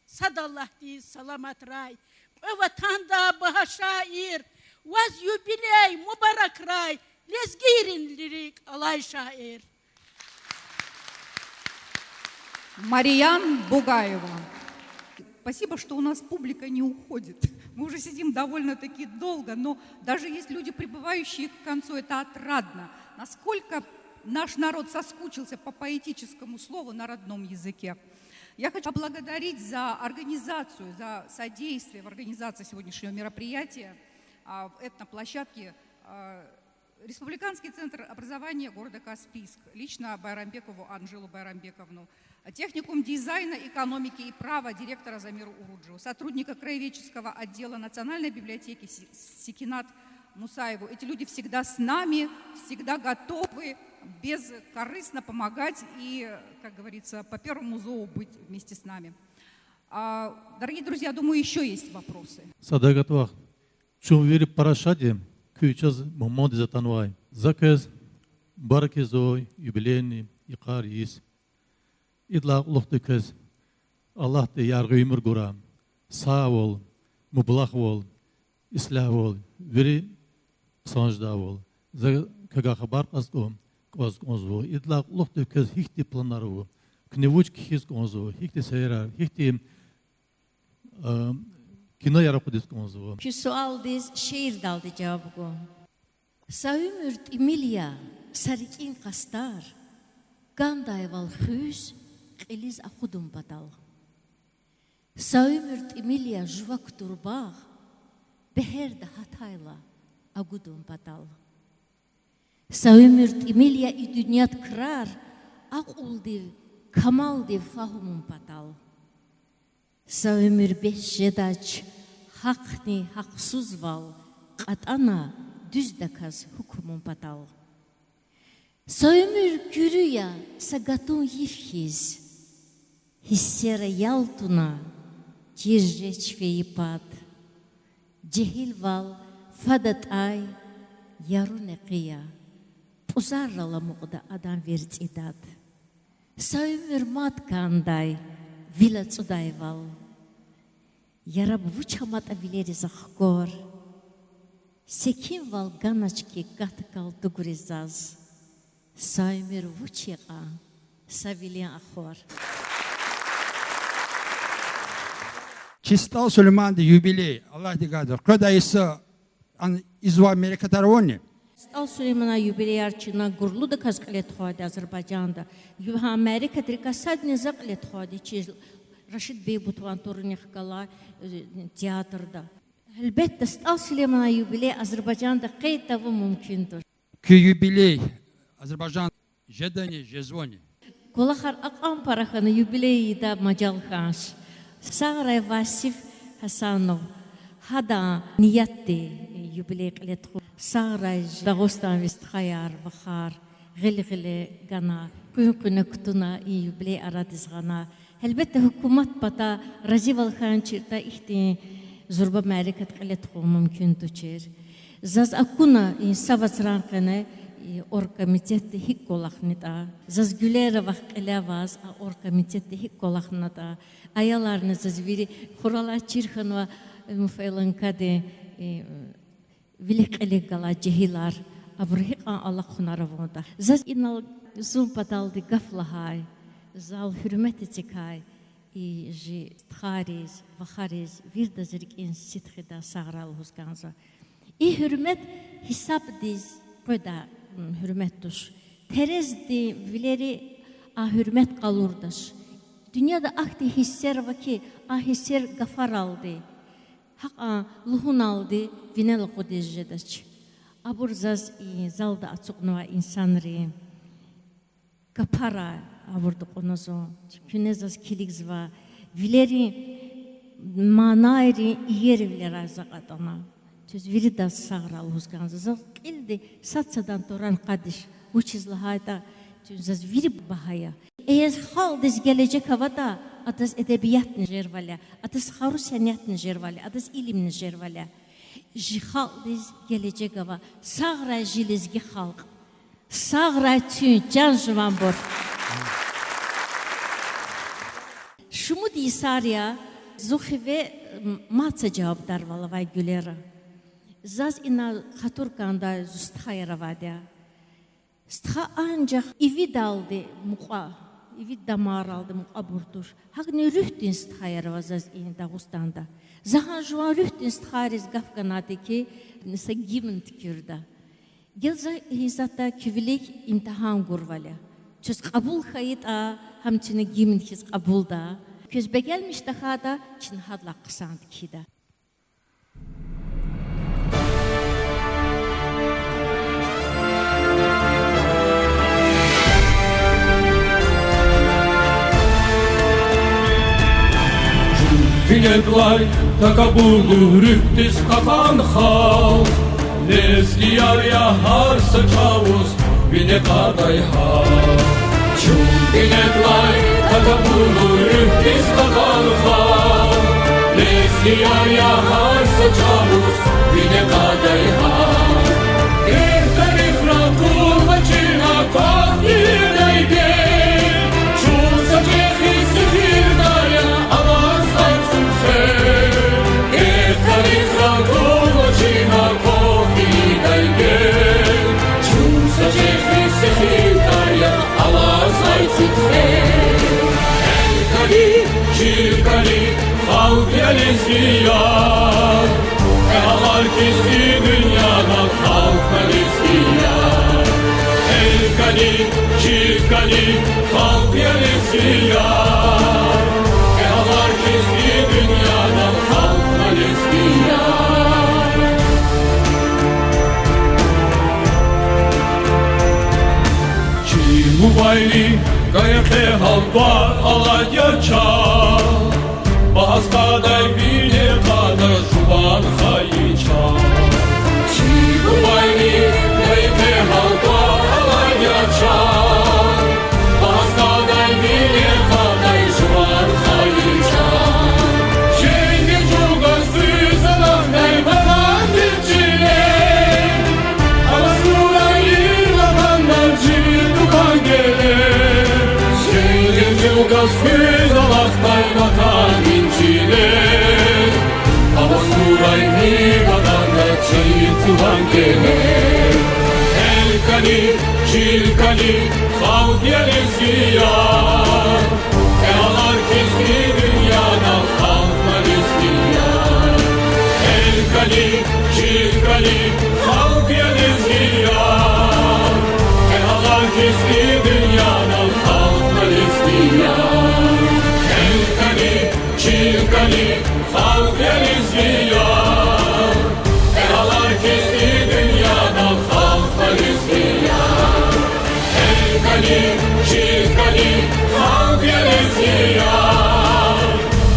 Сад Аллагьдиз саламатрай кьве ватанда багьа шаир, ваз юбилей мубаракрай, лезгийрин лирик алай шаир. Мариян Бугаева. Спасибо, что у нас публика не уходит. Мы уже сидим довольно-таки долго, но даже есть люди, прибывающие к концу, это отрадно. Насколько наш народ соскучился по поэтическому слову на родном языке. Я хочу поблагодарить за организацию, за содействие в организации сегодняшнего мероприятия, а, в этноплощадке, а, Республиканский центр образования города Каспийск, лично Байрамбекову Анжелу Байрамбековну, техникум дизайна, экономики и права директора Замиру Уруджеву, сотрудника краеведческого отдела Национальной библиотеки Си-, Секинат Мусаеву. Эти люди всегда с нами, всегда готовы бескорыстно помогать и, как говорится, по первому зову быть вместе с нами. А, дорогие друзья, думаю, ещё есть вопросы. Садагьат вах, чун вири пара шад я, куь чаз мугьмандиз атанвай. За квез мубаракзава юбилейный йикъар йис. Идалай кьулухъди квез Аллагьди яргъи уьмуьр гурай, сагъвал, мублагьвал, ислягьвал, вири хъсан жедайвал. За квевай хабар кьаз кӀан-, кӀанзава. Идалай кьулухъди квез гьихьтин планар ава, куьне вуч кхьиз кӀанзава, гьихьтин сейрар, гьихьтин, а, кинояр акъудиз кӀанзава? Куь суалдиз шиирдалди жаваб гун. Са уьмуьр тӀимил я, са рикӀин къастар, кӀандайвал хуьз, кьилиз акъудун патал. Са уьмуьр тӀимил я жувак турбагъ, бегьерда гьатайла агудун патал. Са уьмуьр тӀимил я и дуьньяд крар, акьулдив, камалдив фагьумун патал. Са уьмуьр бес жедач гьахъни гьахъсузвал кьатӀана, дуьздаказ гьукумун патал. Са уьмуьр куьруь я са гатун йиф хьиз, гьиссера ял туна, чир жеч фейи пад. Жегьилвал фад атӀай яру некъи я, пӀузаррал амукьда адан верцӀи дад. Са уьмуьр мад кӀандай вил ацӀудайвал, яраб вуч аматӀа вилериз ахквар. Секинвал ганач хьи кат-калтугриз заз, са уьмуьр вуч я кьван са вилин ахвар. Чи СтӀал Сулейманди юбилей, Аллагьди гайитӀа, къведай йиса ан ийизвай мярекатар авани? СтӀал Сулейманан юбилеяр чна гурлудаказ кьиле тухвайди Азербайжанда. Ю-, гьа мярекатрикай садни за кьиле тухвайди чи Рашид Бейбутован тӀварунихъ галай, э, театрда. Гьелбетда, СтӀал Сулейманан юбилей Азербайжанда къейд тавун мумкин туш. Куь юбилей Азербайжан жедани, жезвани? КӀвалахар акьван пара хьана, юбилей ийидай мажал хьанач. Сагърай Васиф Гьасанов, гьадан ниятди юбилей кьиле тухун. Сагърай Дагъустанви стхаяр, вахар, гъил-гъиле гана, къуьн-къуьне кутуна и юбилей арадиз гъана. Гьелбетда, гьукумат патай разивал хьанчиртӀа, ихьтин зурба мярекат кьиле тухун мумкин тушир. Заз акуна и са вацран къене и оргкомитетди гьикӀ кӀвалахнатӀа. Заз Гуьлера вахъ кьиле аваз а оргкомитетди гьикӀ кӀвалахнатӀа. Аяларни заз вири хуралай чир хьанва, МФЛНК-ди, и, вилик-кьилик галай жегьилар, абуру гьикьван алахъунар авунатӀа. Заз инал зун паталди гаф лагьай, зал гьуьрмет эцигай и жи стхайриз, вахариз вирдаз рикӀин сидкьидай сагърай лугьуз кӀанзава. И гьуьрмет гьисабдиз къведай, м, гьуьрмет туш. Терезди вилери а гьуьрмет къалурдач. Дуьньяда ахьтин гьиссер ава хьи, а гьиссер гафаралди, гьакьван лугьуналди винел акъудиз жедач. Абур заз и залда ацукьнавай инсанри, капара, абурди кьуна зун. Куьне заз килигзава, вилерин манайрин иервилерай за кьатӀана. Квез виридаз сагърай лугьуз кӀанзава. Заз кьилди сад-садан тӀварар кьадич, вучиз лагьайтӀа куьн заз вири багьа я. Эгер халкьдиз гележек аватӀа, адаз эдебиятни жервал я, адаз хару-сенятни жервал я, адаз илимни жервал я. Жи халкьдиз гележек ава. Сагърай жи лезги халкь. Сагърай куьн, чан жуванбур. Шумуд йисар я, зун хиве, м, мад са жавабдарвал авай, Гуьлера. Заз ина хатур кӀандай зи стхаяр авайди я. Стха анжах ивидалди мукьва, ви дамарралди мукьвабур туш. ГьакӀни руьгьдин стхаяр ава заз и Дагъустанда. За гьа жуван руьгьдин стхайриз гаф ганайтӀа хьи, са гимн туькӀуьрда. Гила за и затӀда куь вилик имтигьан гурвал я. Квез кьабул хьайитӀа, гьам чна гимн хьиз кьабулда. Квез бегенмиш тахьайтӀа, чна гьадалай хъсан кхьида. Чун винедлай такабурлу руьгьдиз кьакьан халкь, лезгияр я гьар са чӀавуз вине кьадай гьа. Чун винедлай такабурлу руьгьдиз кьакьан халкь, лезгияр я гьар са чӀавуз вине кьадай гьа. Дерт тарихра кьулва чна квахь ийидай гел, чун са чӀехи сихилдай я алаз гьай цуьк хер. Дерт тарихра кьулва чна квахь ийидай гел, чун са чӀехи сихилдай я алаз гьай цуьк хер. Гьелкали, чилкали халкь я лезгияр, кьегьалар хьиз и дуьньядал халкьна лезгияр. Гьелкали, чилкали халкь я лезгияр, кьегьалар хьиз и дуьньядал халкьна лезгияр. Чи бубайрин кьве кьегьал тӀвар алад я чал, багьаз кьадай вине кьадай жуван хайи чал. Чи бубайрин кьве кьегьал тӀвар алад я чал, багьаз кьадай вине кьадай жуван хайи чал. Женгер чӀугваз физ алахъдай ватандин чилел, аваз хьурай и ватандан чи тукӀван гелер. Женгер чӀугваз физ алахъдай ватандин чилел, аваз хьурай и ватандан чи тукӀван гелер. Гьелкали, чилкали халкь я лезгияр, кьегьалар хьиз и дуьньядал халкьна лезгияр. Гьелкали, чилкали халкь я лезгияр, кьегьалар хьиз и дуьньядал халкьна лезгияр. Гьелкали, чилкали халкь я лезгияр, кьегьалар хьиз и дуьньядал халкьна лезгияр. Гьелкали, чилкали халкь я лезгияр,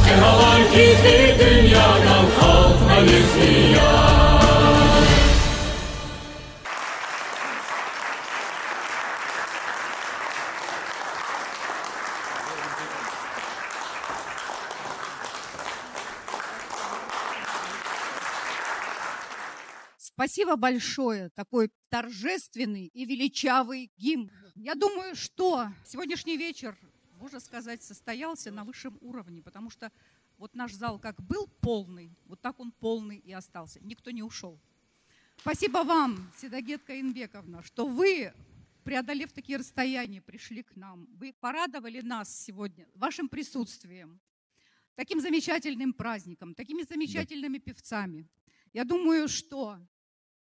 кьегьалар хьиз и дуьньядал халкьна лезгияр. Спасибо большое. Такой торжественный и величавый гимн. Я думаю, что сегодняшний вечер, можно сказать, состоялся на высшем уровне, потому что вот наш зал как был полный, вот так он полный и остался. Никто не ушёл. Спасибо вам, Седагет Каинбековна, что вы, преодолев такие расстояния, пришли к нам. Вы порадовали нас сегодня вашим присутствием, таким замечательным праздником, такими замечательными певцами. Я думаю, что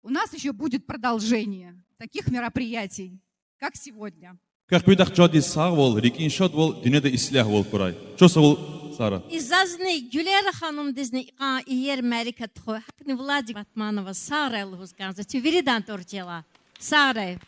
у нас ещё будет продолжение таких мероприятий, как сегодня. Квехъ куьдахъ жеди сагъвал, рикӀин шадвал, дуьньяда ислягьвал хьурай. Чухсагъул, Сара. И зазни, Гуьлера ханумдизни икьван иер мярекат тухуй, гьакӀни Владик Батмановаз сагърай лугьуз кӀанзава, чи виридан тӀварцӀела. Сагърай.